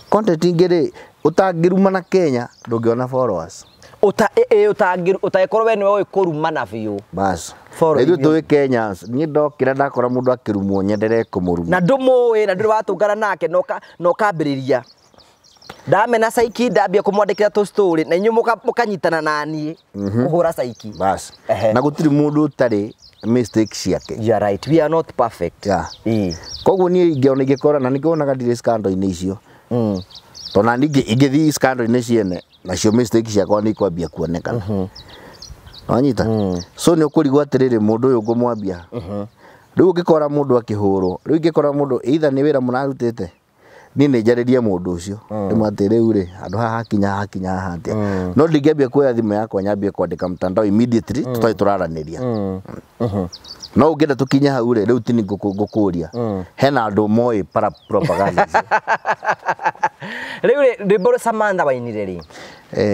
B: Content ingĩ rĩ, ũtangĩrumana Kenya ndũngĩona followers.
A: Ũtangĩkorwo we nĩwe ũĩ kũrumana biũ.
B: Bas.
A: Follow
B: Ithuĩ
A: iria.
B: tũĩ Kenyans, niĩ ndokĩra ndakora mũndũ akĩrumwo nyenderee kũmũruma.
A: Na ndũmũĩ na ndũrĩ watũngana nake na ũkambĩrĩria. Ndamena Saiki ndambia kũmwandĩkĩra tũ story na inyuĩ mũkanyitana na niĩ kũhũra Saiki.
B: Bas. Na gũtirĩ mũndũ ũtarĩ mistake ciake.
A: You are right. We are not perfect.
B: Yeah.
A: Ĩĩ.
B: Koguo niĩ ingĩona ingĩkora na nĩkĩonaga ndirĩ scandal-inĩ icio. Tondũ na ningĩ ingĩthiĩ scandal-inĩ ciene nacio mistake ciakwa nĩ ikwambia kuonekana. Wanyita? So nĩ ũkũrigwo atĩrĩrĩ mũndũ ũyũ ngũmwambia. Rĩu ũngĩkora mũndũ akĩhũrwo, rĩu ingĩkora mũndũ either nĩ wĩra mũrarutĩte, niĩ nĩ njarĩrie mũndũ ũcio. Ndĩmwĩre atĩ rĩu rĩ, handũ haha hakinya hakinya haha atĩa. No ndingĩambia kuoya thimũ yakwa nyambie kwandĩka mtandao immediately tũtarĩ tũraranĩria. No ũngĩenda tũkinye hau rĩ, rĩu ti nĩ ngũkũria. Hena andũ moĩ para propaganda icio.
A: Rĩu rĩ, rwĩmbo rwa Samantha wainire rĩ?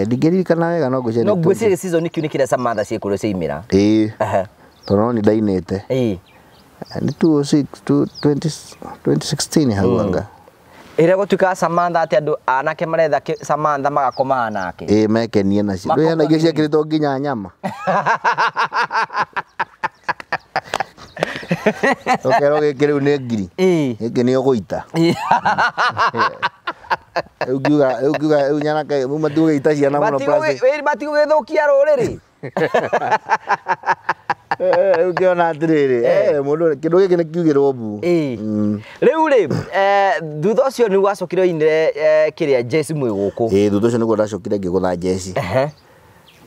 B: Ndingĩririkana wega no ngwĩciria
A: No
B: nĩ
A: ngwĩciria season kĩu nĩ kĩrĩa Samantha ciĩkũrĩa ciaimĩra.
B: Ĩĩ. Tondũ no nĩ ndainĩte.
A: Ĩĩ.
B: Nĩ 206, 2016 hau anga.
A: Ĩrĩa gũtuĩkaga Samantha atĩ andũ anake maretha Samantha magakomaga nake.
B: Ĩĩ mekenie nacio. Rĩu hena ingĩ ciekĩrĩtwo nginya nyama. Ũkerwo gĩkĩ rĩu nĩ ngiri.
A: Ĩĩ.
B: Gĩkĩ nĩ ũgũita. Rĩu ngiuga, rĩu ngiuga, rĩu nyanake, rĩu matigũgĩita ciana mũno plastic.
A: Matigũgĩthũkia rũrĩrĩ.
B: Rĩu ngĩona atĩrĩrĩ, mũndũ, kĩndũ gĩkĩ nĩ kiugĩrwo mbu.
A: Ĩĩ. Rĩu rĩ, thutha ũcio nĩ wacokire ũinire kĩrĩa Jeci mwĩ gũkũ.
B: Ĩĩ, thutha ũcio nĩguo ndacokire ngĩgũtha Jeci.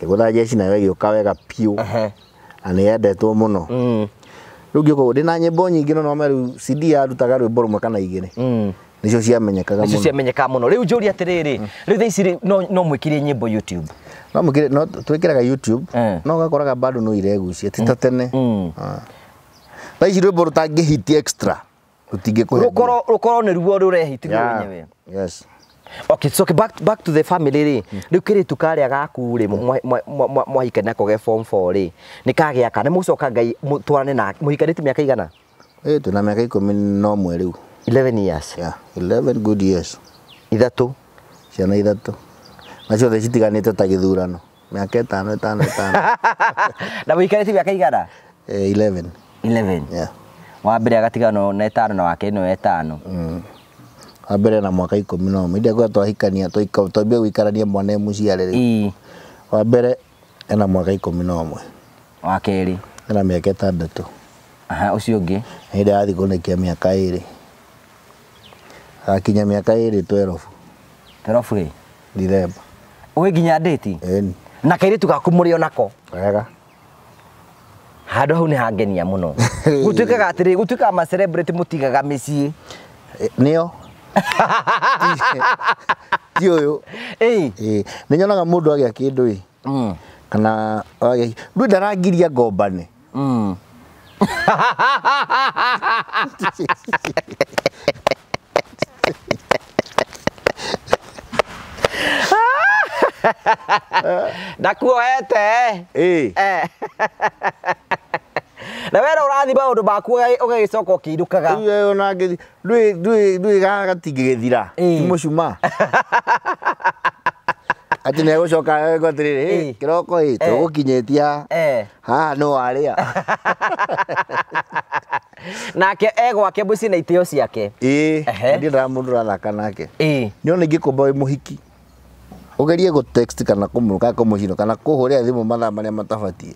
B: Ngĩgũtha Jeci nayo ĩgĩũka wega biũ. Na nĩ yendetwo mũno. Rĩu ngĩũka ndĩna nyĩmbo nyingĩ no no rĩu CD yarutaga rwĩmbo rũmwe kana igĩrĩ. Nĩcio ciamenyekaga
A: Nĩcio
B: mũno.
A: ciamenyekaga mũno. Rĩu njũrie atĩrĩrĩ, rĩu thaa ici rĩ, no mwĩkĩre nyĩmbo YouTube?
B: No mwĩkĩre, no twĩkĩraga YouTube, no ũgakoraga bado no iregucia, ti ta tene. Thaa ici rwĩmbo rũtangĩhiti extra, rũtingĩkũhe.
A: Rũkorwo nĩ ruo rũrehiti ruo rwenyewe.
B: Yes.
A: Okay, so okay, back to the family rĩ. Rĩu kĩrĩtu karĩa gaku rĩ, mwahikania nako ge form 4 rĩ, nĩ kagĩa kana mũcoka Ngai mũtwarane nake, mũhikanĩtie mĩaka igana?
B: Ĩĩ, twĩna mĩaka 11 rĩu.
A: 11 years.
B: Yeah, 11 good years.
A: Ithatũ.
B: Ciana ithatũ. Na ciothe citiganĩte ta gĩthurano. Mĩaka ĩtano, ĩtano, ĩtano.
A: Na mũhikanĩtie mĩaka igana?
B: 11.
A: 11.
B: Yeah.
A: Wa mbere agatigana na ĩtano na wa kerĩ no ĩtano.
B: Wa mbere na mwaka 11. Inde kwa twahikania, twambia gũikarania mwana e mũciare rĩu.
A: Ĩĩ.
B: Wa mbere ena mwaka 11.
A: Wa kerĩ.
B: Ena mĩaka 6.
A: Aha, ũcio ũngĩ.
B: Hĩndĩ yathiĩ kũnĩkia mĩaka 2. Akinya mĩaka 2 12.
A: 12 rĩ?
B: Dithemba.
A: Ũĩ nginya date?
B: Ĩni.
A: Na kairitu gaku muri onako.
B: Wega.
A: Handũ hau nĩ hangenia mũno. Gũtuĩkaga atĩrĩ, gũtuĩkaga ma celebrity mũtigaga mĩciĩ.
B: Nĩo. Ti ũyũ. Ĩĩ. Nĩ nyonaga mũndũ agĩa kĩndũ ĩ. Kana agĩa ndũ ndarangiria ngombane.
A: Ndakuoete.
B: Ĩĩ.
A: Na wera ũrathi maũndũ maku ũgagĩcoka ũkĩinũkaga.
B: Rĩu ona ngĩthi ndũĩ gaka gatingĩgĩthira. Ti mũcumaa. Atĩ nĩ egũcoka egwo atĩrĩrĩ, kĩroko ĩ tũgũkinyĩtie haha no warĩa.
A: Nake egwake mũciĩ na itĩo ciake.
B: Ĩĩ, ndiendaga mũndũ ũrathaka nake. Nĩ ona ingĩkũmba wĩ mũhiki. Ũgerie gũ text kana kũmũka kũmũcino kana kũhũrĩra thimũ mathaa marĩa matabatiĩ.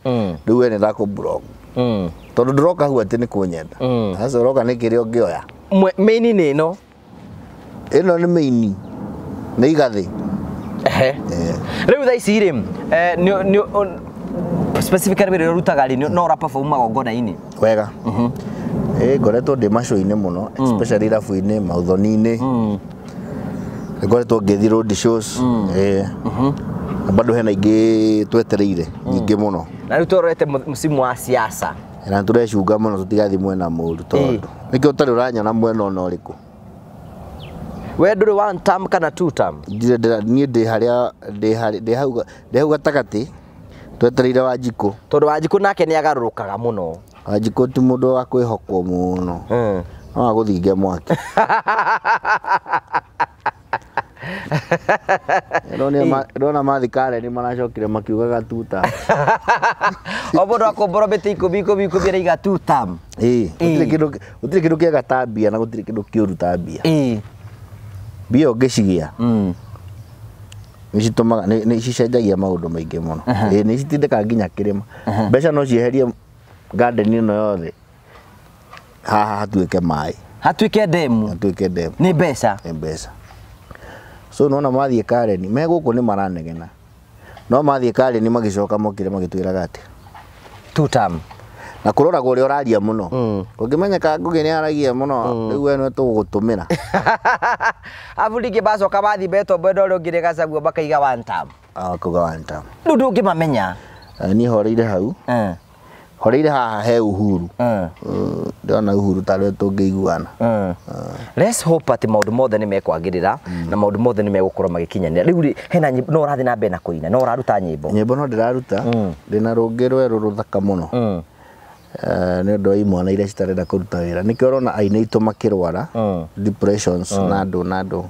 B: Rĩu we nĩ ndakũ block. Tondũ ndũroka hau atĩ nĩ kũnyenda. Aca ũroka nĩ kĩrĩa ũngĩoya.
A: Mĩini nĩ ĩno.
B: Ĩno nĩ mĩini. Nĩ igathĩ.
A: Rĩu thaa ici rĩ, specifically wĩra ũrĩa ũrutaga rĩ, no ũra perform magongona-inĩ?
B: Wega. Ĩĩ ngoretwo ndĩ macoinĩ mũno, especially irabu-inĩ, maũthoni-inĩ. Ngoretwo ngĩthiĩ road shows. Ĩĩ. Na bado hena ingĩ twetereire nyingĩ mũno.
A: Na rĩu tũrorete msimu wa siasa.
B: Na tũrecunga mũno tũtigathiĩ mwena mũru tondũ nĩkĩo ũtarĩ ũranyona mwena ona ũrĩkũ.
A: We ndũrĩ one term kana two term?
B: Ndirĩ niĩ ndĩ harĩa ndĩ hau gatagatĩ twetereire Wanjikũ.
A: Tondũ Wanjikũ nake nĩ agarũrũkaga mũno.
B: Wanjikũ ti mũndũ wa kwĩhokwo mũno. No agũthinge mwaki. Ndona mathi Karen maracokire makiugaga two term.
A: O mũndũ akũmbũra mĩtĩ ikũmi ikũmi ikũmi araiga two term.
B: Ĩĩ, gũtirĩ kĩndũ kĩega ta mbia na gũtirĩ kĩndũ kĩũru ta mbia. Mbia ũngĩcigĩa nĩ citũmaga nĩ cicenjagia maũndũ maingĩ mũno. Ĩĩ nĩ citindĩkaga nginya kĩrĩma. Mbeca no cieherie garden ĩno yothe haha hatuĩke maĩ.
A: Hatuĩke ndemu.
B: Hatuĩke ndemu.
A: Nĩ mbeca.
B: Nĩ mbeca. So nona mathiĩ Karen me gũkũ nĩ maranegena. No mathiĩ Karen magĩcoka mokire magĩtwĩraga atĩ
A: two term.
B: Na kũroragwo ũrĩa ũraria mũno. Ũngĩmenyeka Ngũgĩ nĩ aragia mũno, rĩu we nĩwe tũgũgũtũmĩra.
A: Abu ningĩ macoka mathiĩ metwo mwena ũrĩa ũngĩ nĩ Gachagua makaiga one term.
B: Makauga one term.
A: Rĩu ndũngĩmamenya.
B: Niĩ horeire hau. Horeire haha he Uhuru. Ndĩrona Uhuru tarĩwe tũngĩiguana.
A: Let's hope atĩ maũndũ mothe nĩ mekwagĩrĩra na maũndũ mothe nĩ megũkorwo magĩkinyanĩra. Rĩu rĩ, hena nyĩmbo no ũrathiĩ na mbere na kũina, no ũraruta nyĩmbo?
B: Nyĩmbo no ndĩraruta. Ndĩna rũngĩ rwerũ rũthaka mũno. Nĩ ũndũ wa imwana iria citarenda kũruta wĩra. Nĩkĩo ũrona aini aitũ makĩrwara depressions na andũ na andũ.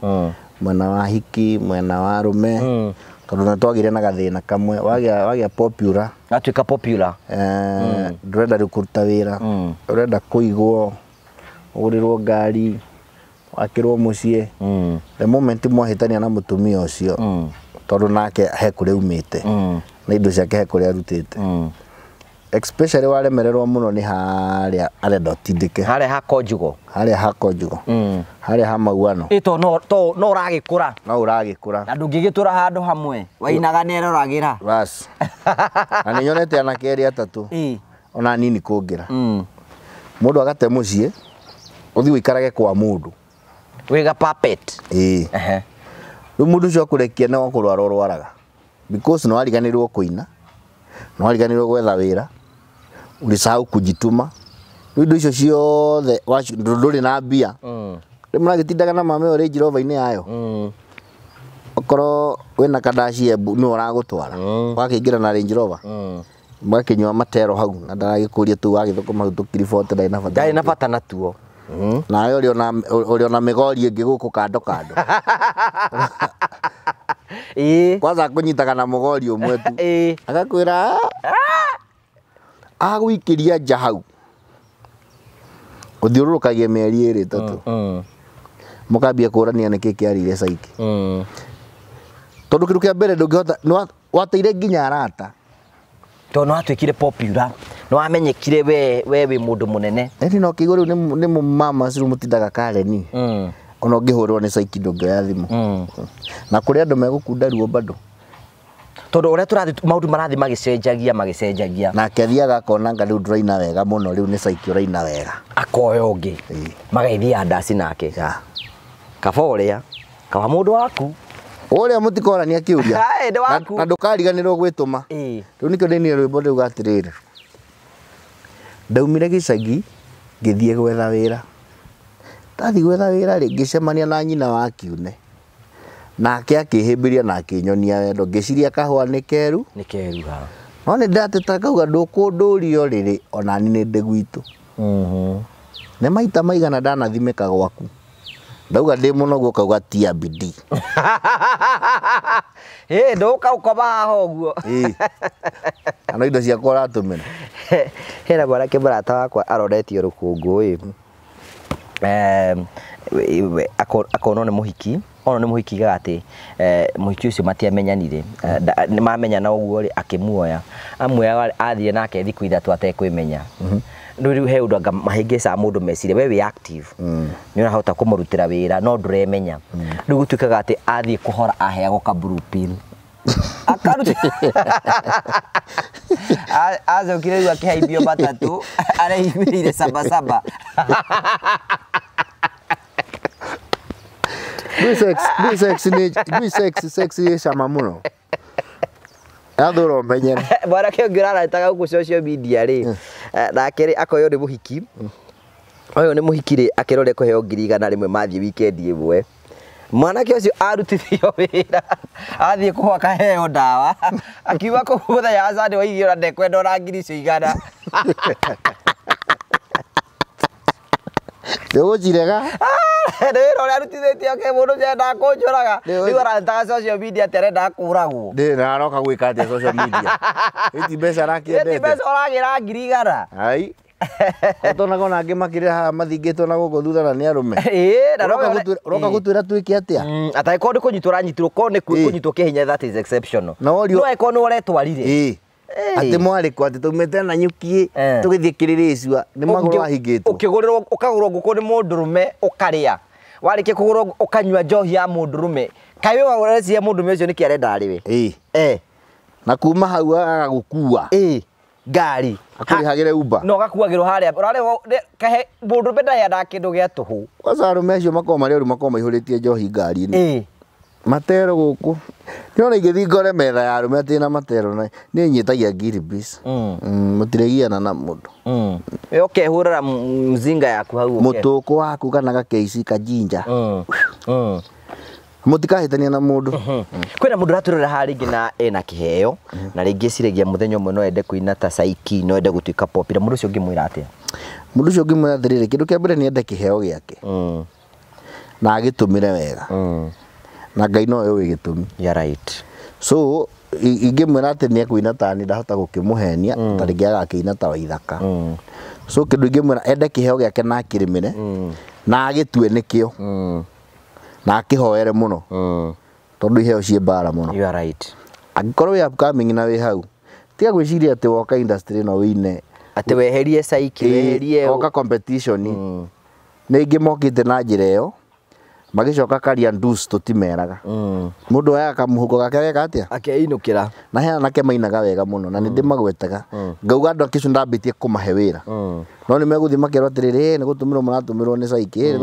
B: Mwena wa hiki, mwena wa arũme. Tondũ nĩ twagĩire na gathĩna kamwe, wagĩa popular.
A: Watuĩka popular.
B: Ndũrenda rĩu kũruta wĩra. Ũrenda kũigwo, ũgũrĩrwo ngari, wakĩrwo mũciĩ. The moment mwahĩtania na mũtumia ũcio, tondũ nake he kũrĩa aumĩte, na indo ciake he kũrĩa arutĩte. Especially waremererwo mũno nĩ harĩa arenda ũtindĩke.
A: Harĩa ha Konjugo.
B: Harĩa ha Konjugo. Harĩa ha Mauano.
A: Ĩ to no ũragĩkũra.
B: No ũragĩkũra.
A: Na ndũngĩgĩtũra handũ hamwe. Wainaga nĩ eroragĩra.
B: Bas. Na nĩ nyonete anake erĩ atatũ. Ona nini kũngĩra. Mũndũ agate mũciĩ, ũthiĩ ũikarage kwa mũndũ.
A: Wĩga puppet.
B: Ĩĩ. Rĩu mũndũ ũcio akũrekia nĩ kũrwara ũrwaraga. Because nĩ wariganĩrwo kũina, nĩ wariganĩrwo gwetha wĩra, ulisahau kujituma. Rĩu indo icio ciothe ndũrĩ na mbia. Rĩu mũragĩtindaga na mame ũrĩ Range Rover-inĩ yayo. Okorwo wĩna kandaci Embu nĩwe ũragũtwara. Wakĩingĩra na Range Rover. Mũgakĩnyua matero hau na ndaragĩkũria tũu wagĩthũkũma hau tũkiribote ndarĩ na bata.
A: Ndarĩ na bata natuo.
B: Nawe ũrĩ ona mĩgori ĩngĩ gũkũ kando kando. Kwanza akũnyitaga na mũgori ũmwe tu. Agakwĩra, agũikĩria nja hau. Ũthiũrũrũkagia mĩeri ĩrĩ ĩtatũ. Mũkambia kũrania nĩkĩ kĩarĩire caiki. Tondũ kĩndũ kĩa mbere ndũngĩhota, wateire nginya arata.
A: Tondũ nĩwatuĩkire popular, nĩwamenyekire we wĩ mũndũ mũnene.
B: Ĩni no kĩigua rĩu nĩ mũmama ũcio mũtindaga Karen. Ona ũngĩhũrwo nĩ caiki ndũngĩoya thimũ. Na kũrĩ andũ megũkunda ruo bado.
A: Tondu uria turathi maundu marathi magicenjagia
B: nake athiaga akona nga riu nduraina wega muno riu ni Saiki uraina wega
A: akoya ungi magaithia ndaci nake kaba uria kaba mundu waku
B: uria mutikorania kiuria na ndukariganirwo gwituma riu nikio ndinire rwimbo riuga atiriri ndaumire gicagi ngithie gwetha wira ndathi gwetha wira ri ngicemania na nyina wa kiune nake akihimbiria na akinyonia wendo ngiciria kahua ni keru
A: ha
B: no ni ndateta kauga ndukundurio riri ona ni ndi gwitu ni maita maigana ndanathimika gwaku ndauga ndi muno kauga tia bidii
A: nduka ukoma haha uguo
B: ana indo ciakwa uratumira
A: hena mwanake mũrata wakwa aroretio rũkũngũ ĩ akonwo nĩ mũhiki ono nĩ mũhiki gaga atĩ mũhiki ũcio matiamenyanire nĩ mamenyana ũguo rĩ akĩmuoya amuoya athiĩ nake thikũ ithatũ atekwĩmenya rĩu he ũndũ anga mahĩngĩcaga mũndũ meciria we wĩ active nĩ ũrahota kũmũrutĩra wĩra no ndũremenya rĩu gũtuĩkaga atĩ athiĩ kũhora aheagwo ka blue pill akaruta acokire rĩu akĩhaimbio matatũ areiguĩrĩire sabasaba
B: sex nĩ cama mũno athũra ũmenyere
A: mwanake ũngĩ ũraretaga gũkũ social media rĩ nake rĩ akoywo nĩ mũhiki ũyũ nĩ mũhiki rĩ akĩrore kũheo 100,000 mathiĩ weekend ĩmwe mwanake ũcio arutithio wĩra athiĩ kũhwa kaheo ndawa akiuma kũu mũthenya wa Sunday waigĩra ndekwenda ona 100,000
B: ndũgũcirega
A: nĩ wĩra ũrĩa arutithĩtie oke mũndũ ũcio endaga kũnjũraga rĩu ararutaga social media atĩ arendaga kũragwo
B: ndĩ na aroka gwĩka atĩa social media ĩti mbeca arakĩendete
A: ĩti mbeca ũragĩra 100,000
B: ai tonaga ona angĩ makĩrĩra haha mathingĩtwo na gũkũ thutha na nĩ arũme ũroka gũtwĩra twĩke atĩa
A: atangĩkorwo nĩ kũnyitwo ũranyitirwo korwo nĩ kũnyitwo kĩhinya that is exceptional no angĩkorwo nĩ ũretwarire
B: atĩ mwarĩ kũ atĩ taumĩte na nyuki tũgĩthiĩ kĩrĩrĩcua nĩ magũrũ ahingĩtwo
A: ũkĩgũrĩrwo ũkagũrwo ngũkũ nĩ mũndũrũme ũkarĩa warĩkia kũgũrwo ũkanyua njohi ya mũndũrũme kaĩ we ũreciria mũndũrũme ũcio nĩkĩ arenda arĩ we
B: na kuma hau agagũkua
A: ngari
B: akũrĩhagĩre Uber
A: no gakuagĩrwo harĩa ũrarĩhwo kahe mũndũrũme ndaheanaga kĩndũ gĩa tũhũ
B: kwanza arũme acio makoragwo marĩ oru makoragwo maihũrĩtie njohi ngari-inĩ matero gũkũ nĩona ingĩthiĩ ngore metha ya arũme atĩ na matero nĩ nyitagia ngiri piece mũtiregiana na mũndũ
A: we ũkehũrĩra mzinga yaku hau
B: mũtũkũ waku kana gakeici kajinja mũtikahĩtania na mũndũ
A: kwĩna mũndũ ũratũrora haha rĩngĩ na ena kĩheo na rĩngĩ eciragia mũthenya ũmwe no ende kũina ta Saiki no ende gũtuĩka popular mũndũ ũcio ũngĩmwĩra atĩa
B: mũndũ ũcio ũngĩmwĩra atĩrĩrĩ kĩndũ kĩa mbere nĩ ende kĩheo gĩake na agĩtũmĩre wega na Ngai nowe ũĩ gĩtũmi
A: you are right
B: so ingĩmwĩra atĩ nĩ ekũina ta niĩ ndahota gũkĩmũhenia ta rĩngĩ agakĩina ta Waithaka so kĩndũ ingĩmwĩra ende kĩheo gĩake na akĩrĩmĩre na agĩtue nĩkĩo na akĩhoere mũno tondũ iheo ciĩ mbara mũno
A: you are right
B: angĩkorwo wĩ upcoming na wĩ hau tiga gwĩciria atĩ woka industry no wĩine
A: atĩ weherie Saiki weherie
B: woka competition nĩ ingĩ mokĩte na njĩra ĩyo magĩcoka karia ndus tũtimeraga mũndũ oyaga kamũhuko gake ageka atĩa
A: akeinũkĩra
B: na he anake mainaga wega mũno na nĩ ndĩmagwetaga ngauga andũ acio ndambĩtie kũmahe wĩra no nĩ megũthiĩ makerwo atĩrĩrĩ nĩ gũtũmĩrwo maratũmĩrwo nĩ Saiki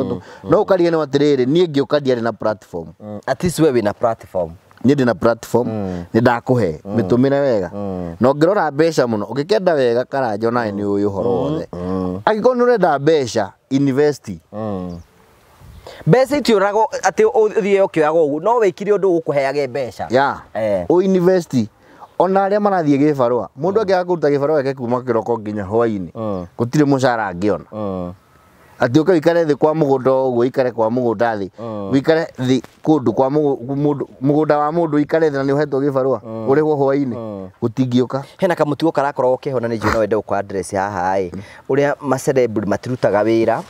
B: no ũkaria nĩ atĩrĩrĩ niĩ ngĩũka ndiarĩ na platform
A: at least we wĩna platform
B: niĩ ndĩ na platform nĩ ndakũhe mĩtũmĩre wega na ũngĩrora mbeca mũno ũngĩkenda wega Karanja onawe nĩ ũĩ ũhoro wothe angĩkorwo nĩ ũrenda mbeca invest
A: mbeca itiũragwo atĩ ũthiĩ ũkĩoyaga ũguo no wĩkire ũndũ ũkũheage mbeca
B: ũ invest ona arĩa marathiĩ gĩbarũa mũndũ angĩaga kũruta gĩbarũa gĩake kuma kĩroko nginya hwainĩ gũtirĩ mũcara angĩona atĩ ũke ũikare thĩ kwa mũgũnda ũguo ũikare kwa mũgũnda thĩ ũikare thĩ kũndũ kwa mũgũnda wa mũndũ ũikare thĩ na nĩ ũhetwo gĩbarũa ũrĩhwo hwainĩ gũtingĩũka
A: hena kamũtugo karakoragwo keho na nĩ njũĩ no wende gũkũ address haha ĩ ũrĩa macelebrity matirutaga wĩra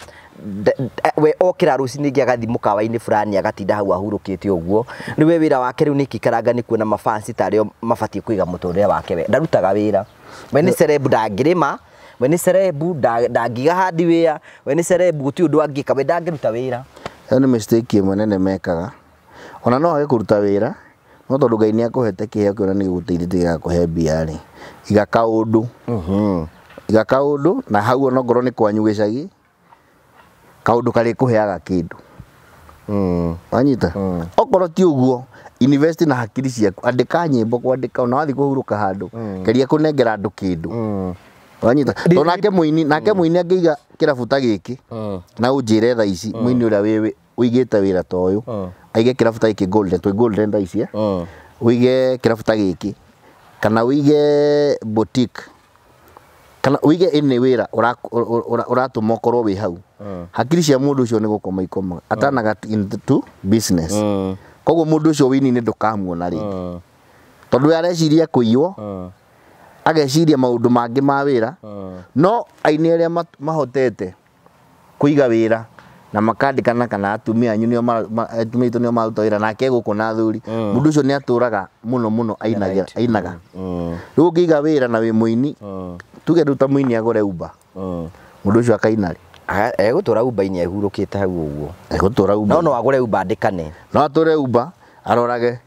A: we okira rucinĩ ngi agathi mũkawa-inĩ fulani agatinda hau ahurũkĩte ũguo rĩu we wĩra wake rĩu nĩ kĩkaranga nĩ kuona mafansi tarĩo mabatiĩ kũiga mũtũrĩre wake we ndarutaga wĩra we nĩ celeb ndangĩrĩma we nĩ celeb ndangiga hardware we nĩ celeb gũtirĩ ũndũ angĩka we ndangĩruta wĩra
B: ĩyo nĩ mistake ĩmwe nene mekaga ona no age kũruta wĩra No tondũ Ngai nĩ akũhete kĩheo kĩu na nĩ gĩgũteithĩtie gĩgakũhe mbia rĩ, iga kaũndũ. Iga kaũndũ na hau onokorwo nĩ kwanyu gĩcagi, kaũndũ karĩkũheaga kĩndũ. Wanyita? Okorwo ti ũguo, invest na hakiri ciaku, andĩka nyĩmbo, kwandĩka ona wathiĩ kũhurũka handũ, geria kũnengera andũ kĩndũ. Wanyita? Tondũ nake mũini angĩiga kĩrabu ta gĩkĩ, na ũnjĩre thaa ici mũini ũrĩa ũigĩte wĩra ta ũyũ, aige kĩrabu ta gĩkĩ Golden, twĩ Golden thaa ici, eh? Ũige kĩrabu ta gĩkĩ kana ũige boutique kana ũige ĩnĩ wĩra ũratũma ũkorwo wĩ hau, hakiri cia mũndũ ũcio nĩ gũkoma ikomaga atanaga into business. Koguo mũndũ ũcio wĩini-inĩ ndũkamuona rĩngĩ, tondũ we areciria kũiywo, ageciria maũndũ mangĩ ma wĩra. No aini arĩa mahotete kũiga wĩra na makandĩkana kana atumia anyu nĩo atumia aitũ nĩo maruta wĩra nake gũkũ na athuri, mũndũ ũcio nĩ atũraga mũno mũno ainaga ainaga. Rĩu ũngĩiga wĩra na wĩ mũini, tuge rĩu ta mũini agũre Uber, mũndũ ũcio akaina rĩ?
A: Egũtũra Uber-inĩ ehurũkĩte hau ũguo.
B: Egũtũra Uber.
A: No no agũre Uber andĩkane.
B: No atũre Uber arorage,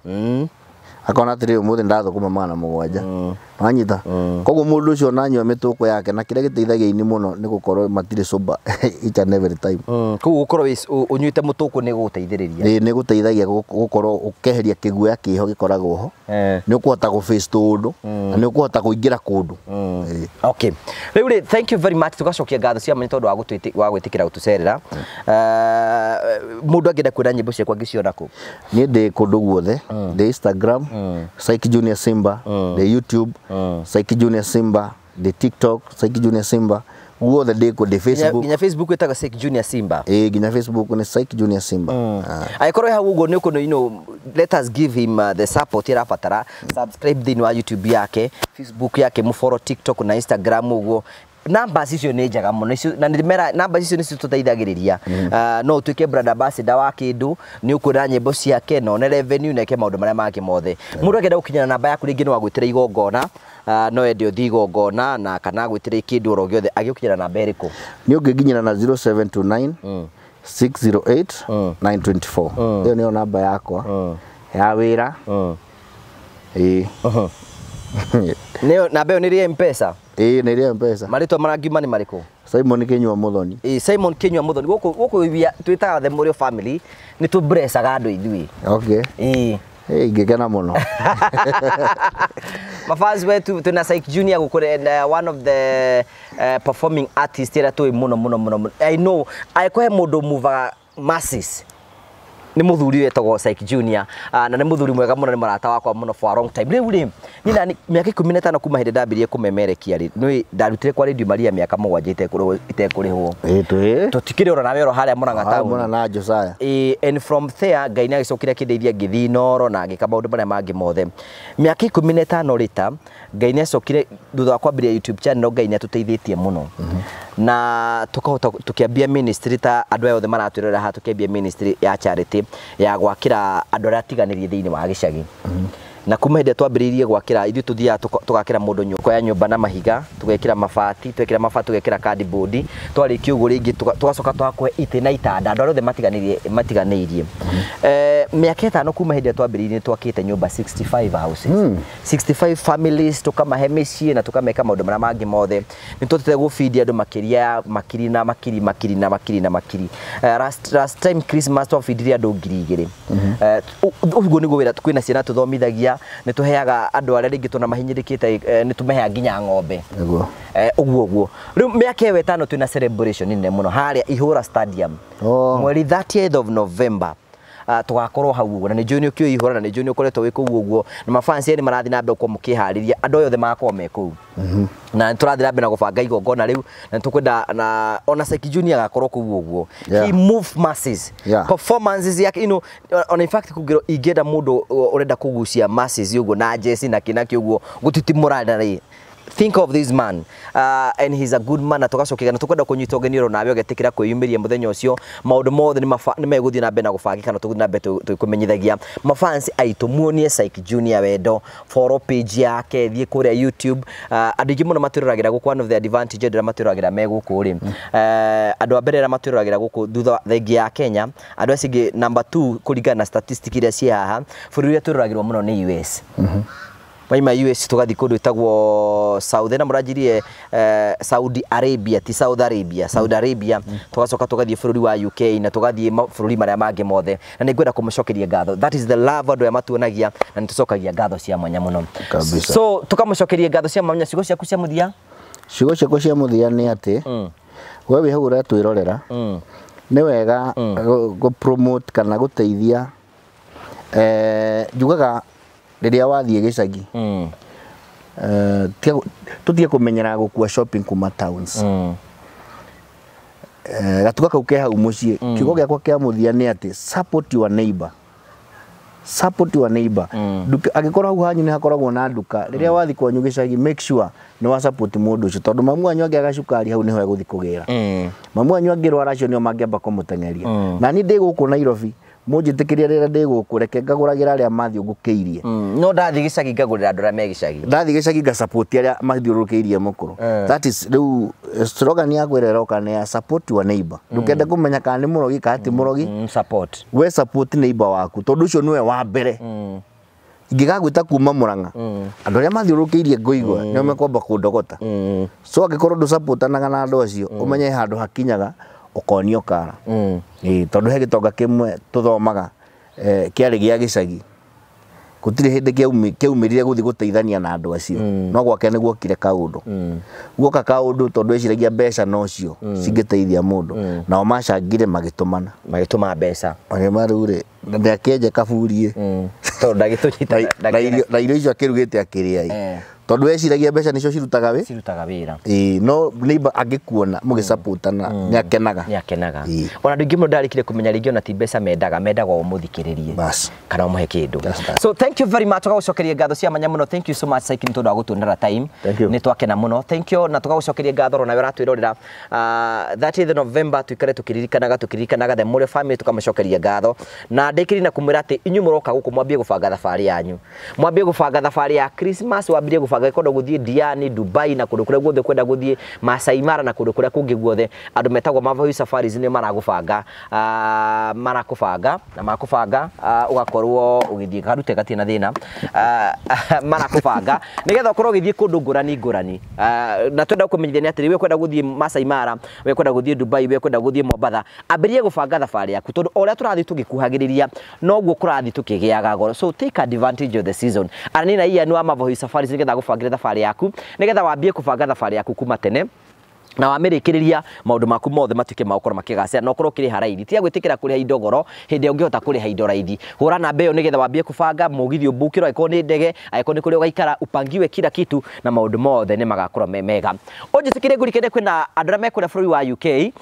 B: akona atĩrĩ, ũmũthĩ ndathũkũma 700. Wanyita? Koguo mũndũ ũcio onanyua mĩtũkũ yake, na kĩrĩa gĩteithagia ini mũno nĩ gũkorwo matirĩ sober each and every time.
A: Koguo gũkorwo ũnyuĩte mũtũkũ nĩ gũgũteithĩrĩria.
B: Ĩĩ, nĩ gũteithagia gũkorwo ũkeheria kĩguoya kĩho gĩkoragwo ho. Nĩ ũkũhota gũ face tũũndũ na nĩ ũkũhota kũingĩra kũndũ. Ĩĩ.
A: Okay. Rĩu rĩ, thank you very much, tugacokia ngatho cia mwanya tondũ wa gwĩtĩkĩra gũtũcerera. Mũndũ angĩenda kuona nyĩmbo ciakwa angĩciona kũ?
B: Niĩ ndĩ kũndũ guothe, ndĩ Instagram Syke Junior Simba, ndĩ YouTube Syke Junior Simba, ndĩ TikTok Syke Junior Simba, guothe ndĩ kũ, ndĩ Facebook.
A: Nginya Facebook ĩtagwo Syke Junior Simba.
B: Ĩĩ, nginya Facebook nĩ Syke Junior Simba. Ah.
A: Angĩkorwo hau ũguo nĩ ũkũno, let us give him the support ĩrabatara. Subscribe thĩinĩ wa YouTube yake, Facebook yake, mũfollow TikTok na Instagram ũguo. Numbers icio nĩ njega mũno icio, na nĩ mera numbers icio nĩcio tũteithagĩrĩria. No ũtuĩke brand ambassador wa kĩndũ, nĩ ũkuona nyĩmbo ciake na one revenue na eke maũndũ marĩa mangĩ mothe. Mũndũ angĩenda gũkinyĩra namba yaku rĩngĩ no agwĩtĩre igongona, no ende ũthiĩ igongona na kana agwĩtĩre kĩndũ oro gĩothe, agĩũkinyĩra namba ĩrĩkũ?
B: Nĩ ũngĩnginyĩra na 0729 608 924. Ĩyo nĩyo namba yakwa ya wĩra. Ĩĩ.
A: Nĩyo namba ĩyo nĩ ĩrĩ M-Pesa?
B: Ĩĩ, nĩ ĩrĩ M-Pesa.
A: Marĩtwa marangiuma nĩ marĩkũ?
B: Simon Kinyua Muthoni.
A: Ĩ, Simon Kinyua Muthoni. Gũkũ twĩtaga the Mũrĩo family, nĩ tũbrecaga andũ ithuĩ.
B: Okay.
A: Ĩ.
B: Ĩ, ingĩkena mũno.
A: Mafans wetu, twĩna Syke Junior gũkũ, and one of the performing artist ĩrĩa tũĩ mũno mũno mũno mũno. I know angĩkorwo he mũndũ muvaga masses nĩ mũthuri wetagwo Syke Junior, na nĩ mũthuri mwega mũno, nĩ mũrata wakwa mũno for a long time. Rĩu rĩ, niĩ nani mĩaka 15 kuma hĩndĩ ndambirie kũmemerekia rĩ, nĩ ndarutire kwa Radio Maria mĩaka 7 itekũrĩhwo.
B: Ĩ, twĩ
A: Tũtikĩrĩ oro nawe oro harĩa Murang'a
B: Muna
A: town.
B: na Josiah.
A: Ĩ, and from there Ngai nĩ agĩcokire akĩndeithia ngĩthiĩ Inooro na ngĩka maũndũ marĩa mangĩ mothe. Mĩaka 15 rĩta Ngai nĩ acokire thutha wa kwambĩrĩria YouTube channel, Ngai nĩ atũteithĩtie mũno na tukahota tukiambia ministry ta andũ aya othe maratwĩrorera haha, tukiambia ministry ya charity ya gwakĩra andũ arĩa atiganĩrie thĩinĩ wa gĩcagi. Na kuma hĩndĩ ĩrĩa twambĩrĩirie gwakĩra, ithuĩ tũthiaga tũgakĩra mũndũ nyũmba ya nyũmba na mahiga, tũgekĩra mabati, twekĩra mabati tũgekĩra cardboard, twarĩkia ũguo rĩngĩ tũgacoka tũgakũhe itĩ na itanda andũ arĩa othe matiganĩirie. Mĩaka 5 kuma hĩndĩ ĩrĩa twambĩrĩirie nĩ twakĩte nyũmba 65 houses, 65 families, tũkamahe mĩciĩ na tũkameka maũndũ marĩa mangĩ mothe. Nĩ tũhotete gũbindia andũ makĩria ya makiri na makiri, makiri na makiri na makiri. Last time Christmas twabindirie andũ 2000. Ũguo nĩguo wĩra. Kwĩna ciana tũthomithagia, nĩ tũheaga andũ arĩa rĩngĩ tũna mahinyĩrĩkĩte, nĩ tũmaheaga nginya ng'ombe.
B: Nĩguo.
A: Ũguo ũguo rĩu mĩaka ĩyo 5 twĩna celebration nene mũno harĩa Ihũra Stadium.
B: Oh.
A: Mweri 30th of November, tũgakorwo hau ũguo, na nĩ njũĩ nĩ ũkĩũĩ Ihũra, na nĩ njũĩ nĩ ũkoretwo wĩ kũu ũguo, na mafans nĩ marathiĩ na mbere gũkorwo mũkĩharĩria, andũ othe magakorwo me kũu, na nĩ tũrathiĩ na mbere na gũbanga igongona rĩu, na nĩ tũkwenda na ona Syke Junior agakorwo kũu ũguo. He move masses. Performances yake, on in fact kũngĩrwo ingĩenda mũndũ ũrenda kũgucia masses ũguo na jeci na kĩna kĩ ũguo gũtitimũrana rĩ. Think of this man, and he's a good man. Na tugacokia na tukwenda kunyita ũgeni oro nawe ũgetĩkĩra kwĩyumĩria mũthenya ũcio. Maũndũ mothe nĩ megũthiĩ na mbere na gũbangĩka na tũgũthiĩ na mbere tũkũmenyithagia mafans aitũ. Muonie Syke Junior wendo, follow page yake, thiĩ kũrĩa YouTube. Andũ aingĩ mũno matwĩroragĩra gũkũ, one of the advantage andũ arĩa matwĩroragĩra me gũkũ rĩ, andũ a mbere arĩa matwĩroragĩra gũkũ thutha thengia ya Kenya, andũ acio angĩ number 2 kũringana na statistic iria ciĩ haha, bũrũri ũrĩa twĩroragĩrwo mũno nĩ US. Waima US tũgathiĩ kũndũ ĩtagwo Saudi, na mũranjirie Saudi Arabia, ti Saudi Arabia, Saudi Arabia. Tũgacoka tũgathiĩ bũrũri wa UK na tũgathiĩ mabũrũri marĩa mangĩ mothe. Na nĩ ngwenda kũmũcokeria ngatho. That is the love andũ aya matuonagia, na nĩ tũcokagia ngatho cia mwanya mũno.
B: Kabisa.
A: So tũkamũcokeria ngatho cia mwanya. Ciugo ciaku cia mũthia?
B: Ciugo ciakwa cia mũthia nĩ atĩ we wĩ hau ũratwĩrorera, nĩ wega gũ promote kana gũteithia. Njugaga rĩrĩa wathiĩ gĩcagi, tũtige kũmenyera gũkua shopping kuma towns. Gatuka kau ke hau mũciĩ. Kiugo gĩakwa kĩa mũthia nĩ atĩ support your neighbor, support your neighbor. Nduka angĩkorwo hau hanyu nĩ hakoragwo na nduka, rĩrĩa wathiĩ kwanyu gĩcagi, make sure nĩ wa support mũndũ ũcio, tondũ mamu wanyu angĩaga cukari, hau nĩho egũthiĩ kũgĩra. Mamu wanyu angĩrwara, acio nĩo mangĩamba kũmũteng'eria. Na niĩ ndĩ gũkũ Nairobi, mũnjĩtĩkĩrie rĩrĩa ndĩ gũkũ, reke ngagũragĩra arĩa mathiũngũkĩirie.
A: No ndathiĩ gĩcagi ngagũrĩra andũ arĩa me gĩcagi.
B: Ndathiĩ gĩcagi ngasupport arĩa mathiũrũrũkĩirie mũkũrũ. That is rĩu slogan yakwa ĩrĩa ĩroka nĩ ya support your neighbor. Ndũkende kũmenya kana nĩ mũrogi kana ti mũrogi.
A: Support.
B: We support neighbor waku, tondũ ũcio nĩwe wa mbere. Ingĩgagwĩta kuma Mũrang'a, andũ arĩa mathiũrũrũkĩirie ngũigua nĩo mekwamba kũndogota. So angĩkorwo ndũsupportanaga na andũ acio, ũmenye handũ hakinyaga ũkonio kara. Ĩĩ, tondũ he gĩtonga kĩmwe tũthomaga, kĩarĩ gĩa gĩcagi, gũtirĩ hĩndĩ kĩaumĩrire gũthiĩ gũteithania na andũ acio, no gwake nĩ guokire kaũndũ, guoka kaũndũ, tondũ eciragia mbeca nocio cingĩteithia mũndũ. Nao macangire magĩtũmana.
A: Magĩtũma mbeca.
B: Magĩma rĩu rĩ, na ndakĩenje kaburi.
A: Tondũ ndagĩtũnyita.
B: Na irio icio akĩrugĩte akĩrĩa ĩ, tondũ eciragia mbeca nicio cirutaga wĩ
A: Cirutaga wĩra.
B: Ĩĩ, no neighbor angĩkuona mũgĩsupportana nĩ akenaga.
A: Nĩ akenaga.
B: Ĩĩ.
A: Ona andũ aingĩ mũno ndarĩkire kũmenya rĩngĩ ona ti mbeca mendaga, mendaga o mũthikĩrĩrie
B: Bas.
A: kana ũmũhe kĩndũ.
B: That's that.
A: So thank you very much, tũgagũcokeria ngatho cia mwanya mũno. Thank you so much, Syke, nĩ tondũ wa gũtuonera time.
B: Thank you.
A: Nĩ twakena mũno, thank you. Na tũgagũcokeria ngatho ona we ũratwĩrorera. 30th November tuikare tũkĩririkanaga, tũkĩririkanaga the Mũrĩo family. Tũkamũcokeria ngatho na ndĩkĩri na kũmwĩra atĩ inyuĩ mũroka gũkũ mwambie gũbanga thabarĩ yanyu, mwambie gũbanga thabarĩ ya Christmas, wambie gũbanga kwenda gũthiĩ Diani, Dubai na kũndũ kũrĩa guothe kwenda gũthiĩ Masai Mara na kũndũ kũrĩa kũngĩ guothe. Andũ metagwo Mavahui Safaris nĩ maragũbanga, marakũbanga na makũbanga, ũgakorwo ũgĩthiĩ karute gatirĩ na thĩna. Marakũbanga nĩgetha ũkorwo ũgĩthiĩ kũndũ ngũrani ngũrani. Na twenda kũmenyithia nĩ atĩrĩ, we kwenda gũthiĩ Masai Mara, we kwenda gũthiĩ Dubai, we kwenda gũthiĩ Mombatha, ambĩrĩria gũbanga thabarĩ yaku, tondũ o ũrĩa tũrathiĩ tũgĩkuhagĩrĩria noguo kũrathiĩ tũkĩgĩaga goro. So take advantage of the season. Arani na Ian wa Mavahui Safaris nĩgetha gũbangĩre thabarĩ yaku, nĩgetha wambie kũbanga thabarĩ yaku kuma tene na wamĩrĩkĩrĩria maũndũ maku mothe matuĩke ma gũkorwo makĩgacĩra na ũkorwo ũkĩrĩha raithi. Tiga gwĩtĩkĩra kũrĩha indo goro hĩndĩ ĩrĩa ũngĩhota kũrĩha indo raithi. Hũra namba ĩyo nĩgetha wambie kũbanga mũgithi, ũmbukĩrwo, angĩkorwo nĩ ndege, angĩkorwo nĩ kũrĩa ũgaikara, upangiwe kila kitu na maũndũ mothe nĩ magakorwo me mega. Ũnjĩtĩkĩrie ngũrikene kwĩna andũ arĩa me kũrĩa bũrũri wa UK.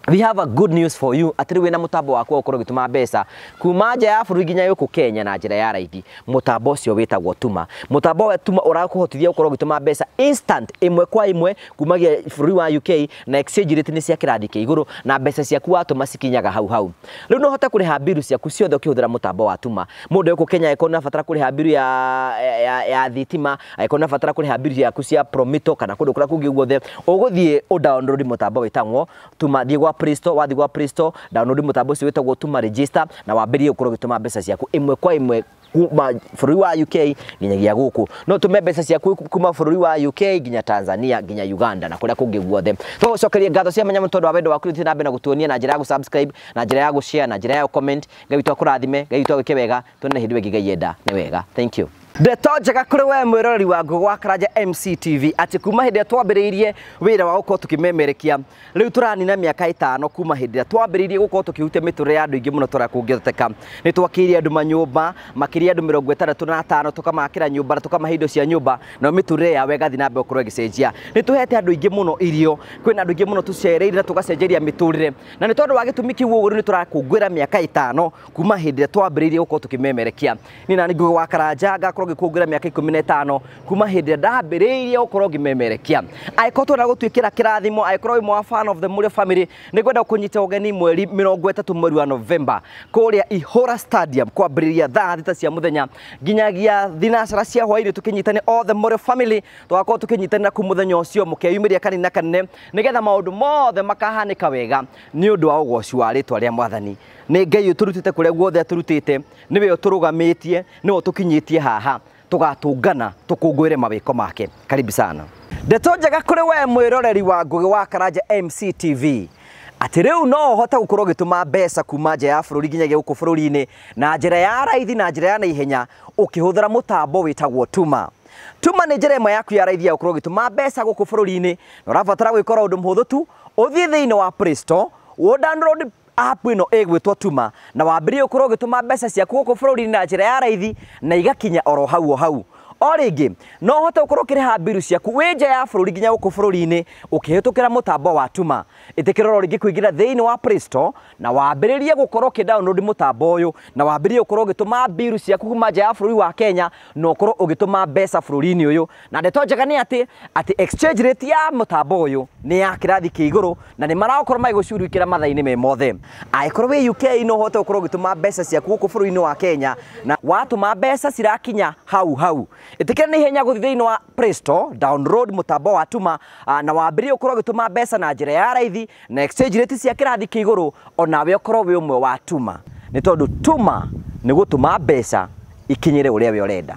A: We have a good news for you, atĩ rĩu wĩna mũtambo waku wa gũkorwo ũgĩtũma mbeca kuma nja ya bũrũri nginya gũkũ Kenya na njĩra ya raithi. Mũtambo ũcio wĩtagwo Tuma. Mũtambo wa Tuma ũrakũhotithia gũkorwo ũgĩtũma mbeca instant, ĩmwe kwa ĩmwe, kumagia bũrũri wa UK, na exchange rate nĩ cia kĩrathi kĩa igũrũ, na mbeca ciaku watũma cikinyaga hau hau. Rĩu no ũhote kũrĩha mbiru ciaku ciothe ũkĩhũthĩra mũtambo wa Tuma. Mũndũ gũkũ Kenya angĩkorwo nĩ abatara kũrĩha mbiru ya thitima, angĩkorwo nĩ abatara kũrĩha mbiru ciaku cia Promito kana kũndũ kũrĩa kũngĩ guothe, ũgũthiĩ ũ download mũtambo wĩtagwo Tuma. Thiĩ gwa Play Store, wathiĩ gwa Play Store, download mũtambo ũcio wĩtagwo Tuma, register na wambĩrĩrie gũkorwo ũgĩtũma mbeca ciaku ĩmwe kwa ĩmwe kuma bũrũri wa UK nginyagia gũkũ. No tũme mbeca ciaku kuma bũrũri wa UK nginya Tanzania, nginya Uganda na kũrĩa kũngĩ guothe. Tũgũcokeria ngatho cia mwanya tondũ wa wendo waku ũthiĩ na mbere na gũtuonia na njĩra ya gũ-subscribe, na njĩra ya gũ-share, na njĩra ya comment. Ngai witũ akũrathime, Ngai witũ agwĩke wega. Tuonane hĩndĩ ĩyo ĩngĩ Ngai enda. Nĩ wega, thank you. Ndeto njega kũrĩ we mwĩroreri wa Ngũgũ wa Karanja MCTV, atĩ kuma hĩndĩ ĩrĩa twambĩrĩirie wĩra wa gũkorwo tũkĩmemerekia, rĩu tũranina mĩaka 5 kuma hĩndĩ ĩrĩa twambĩrĩirie gũkorwo tũkĩhutia mĩtũrĩre ya andũ aingĩ mũno tũrĩa kũngĩhoteka. Nĩ twakĩire andũ manyũmba makĩria andũ 65, tũkamakĩra nyũmba na tũkamahe indo cia nyũmba, nayo mĩtũrĩre yao ĩgathiĩ na mbere gũkorwo ĩgĩcenjia. Nĩ tũhete andũ aingĩ mũno irio, kwĩna andũ aingĩ mũno tũcereire na tũgacenjeria mĩtũrĩre, na nĩ tondũ wa gĩtũmi kĩu ũguo rĩu nĩ tũrakũngũĩra mĩaka 5 kuma hĩndĩ ĩrĩa twambĩrĩirie gũkorwo tũkĩmemerekia. Niĩ nani Ngũgũ wa Karanja ngakorwo Ngũkorwo ngĩkũngũĩra mĩaka 15 kuma hĩndĩ ĩrĩa ndambĩrĩirie gũkorwo ngĩmemerekia. Angĩkorwo twenda gũtuĩkĩra kĩrathimo, angĩkorwo wĩ mwa fan of the Mũrĩo family, nĩ ngwenda kũnyita ũgeni mweri 30 mweri wa November kũrĩa Ihũra Stadium kwambĩrĩria thaa 6 cia mũthenya nginyagia thinacara cia hwainĩ, tũkĩnyitane all the Mũrĩo family, tũgakorwo tũkĩnyitanĩra kũu mũthenya ũcio mũkeyumĩria kanini na kanene nĩgetha maũndũ mothe makahanĩka wega nĩ ũndũ wa ũgoci wa rĩtwa rĩa Mwathani. Nĩ Ngai ũtũrutĩte kũrĩa guothe atũrutĩte, nĩwe ũtũrũgamĩtie, nĩwe ũtũkinyĩtie haha, tũgatũngana tũkũngũĩre mawĩko make. Karibu sana. Ndeto njega kũrĩ we mwĩroreri wa Ngũgĩ wa Karanja MCTV atĩ rĩu no ũhote gũkorwo ũgĩtũma mbeca kuma nja ya bũrũri nginyagia gũkũ bũrũri-inĩ na njĩra ya raithi na njĩra ya naihenya ũkĩhũthĩra mũtambo wĩtagwo Tuma. Tuma nĩ njĩra ĩmwe yaku ya raithi ya gũkorwo ũgĩtũma mbeca gũkũ bũrũri-inĩ, na ũrabatara gwĩkora ũndũ mũhũthũ tu, ũthiĩ thĩinĩ wa Play Store, ũ download app ĩno ĩgwĩtwo Tuma na wambĩrĩrie gũkorwo ũgĩtũma mbeca ciaku gũkũ bũrũri-inĩ na njĩra ya raithi na igakinya oro hau o hau. O rĩngĩ no ũhote gũkorwo ũkĩrĩha mbiru ciaku wĩ nja ya bũrũri nginya gũkũ bũrũri-inĩ ũkĩhĩtũkĩra mũtambo wa Tuma. Ĩtĩkĩra oro rĩngĩ kũingĩra thĩinĩ wa Play Store na wambĩrĩrie gũkorwo ũkĩ-download mũtambo ũyũ na wambĩrĩrie gũkorwo ũgĩtũma mbiru ciaku kuma nja ya bũrũri wa Kenya na ũkorwo ũgĩtũma mbeca bũrũri-inĩ ũyũ. Na ndeto njega nĩ atĩ exchange rate ya mũtambo ũyũ nĩ ya kĩrathi kĩa igũrũ na nĩ marakorwo magĩgũcurikĩra mathaa-inĩ me mothe. Angĩkorwo wĩ UK no ũhote gũkorwo ũgĩtũma mbeca ciaku gũkũ bũrũri-inĩ wa Kenya na watũma mbeca cirakinya hau hau. Ĩtĩkĩra nĩ ihenya gũthiĩ thĩinĩ wa Play Store, download mũtambo wa Tuma na wambĩrĩrie gũkorwo ũgĩtũma mbeca na njĩra ya raithi na exchange rate cia kĩrathi kĩa igũrũ, onawe ũkorwo wĩ ũmwe wa Tuma, nĩ tondũ Tuma nĩ gũtũma mbeca ikinyĩre ũrĩa we ũrenda.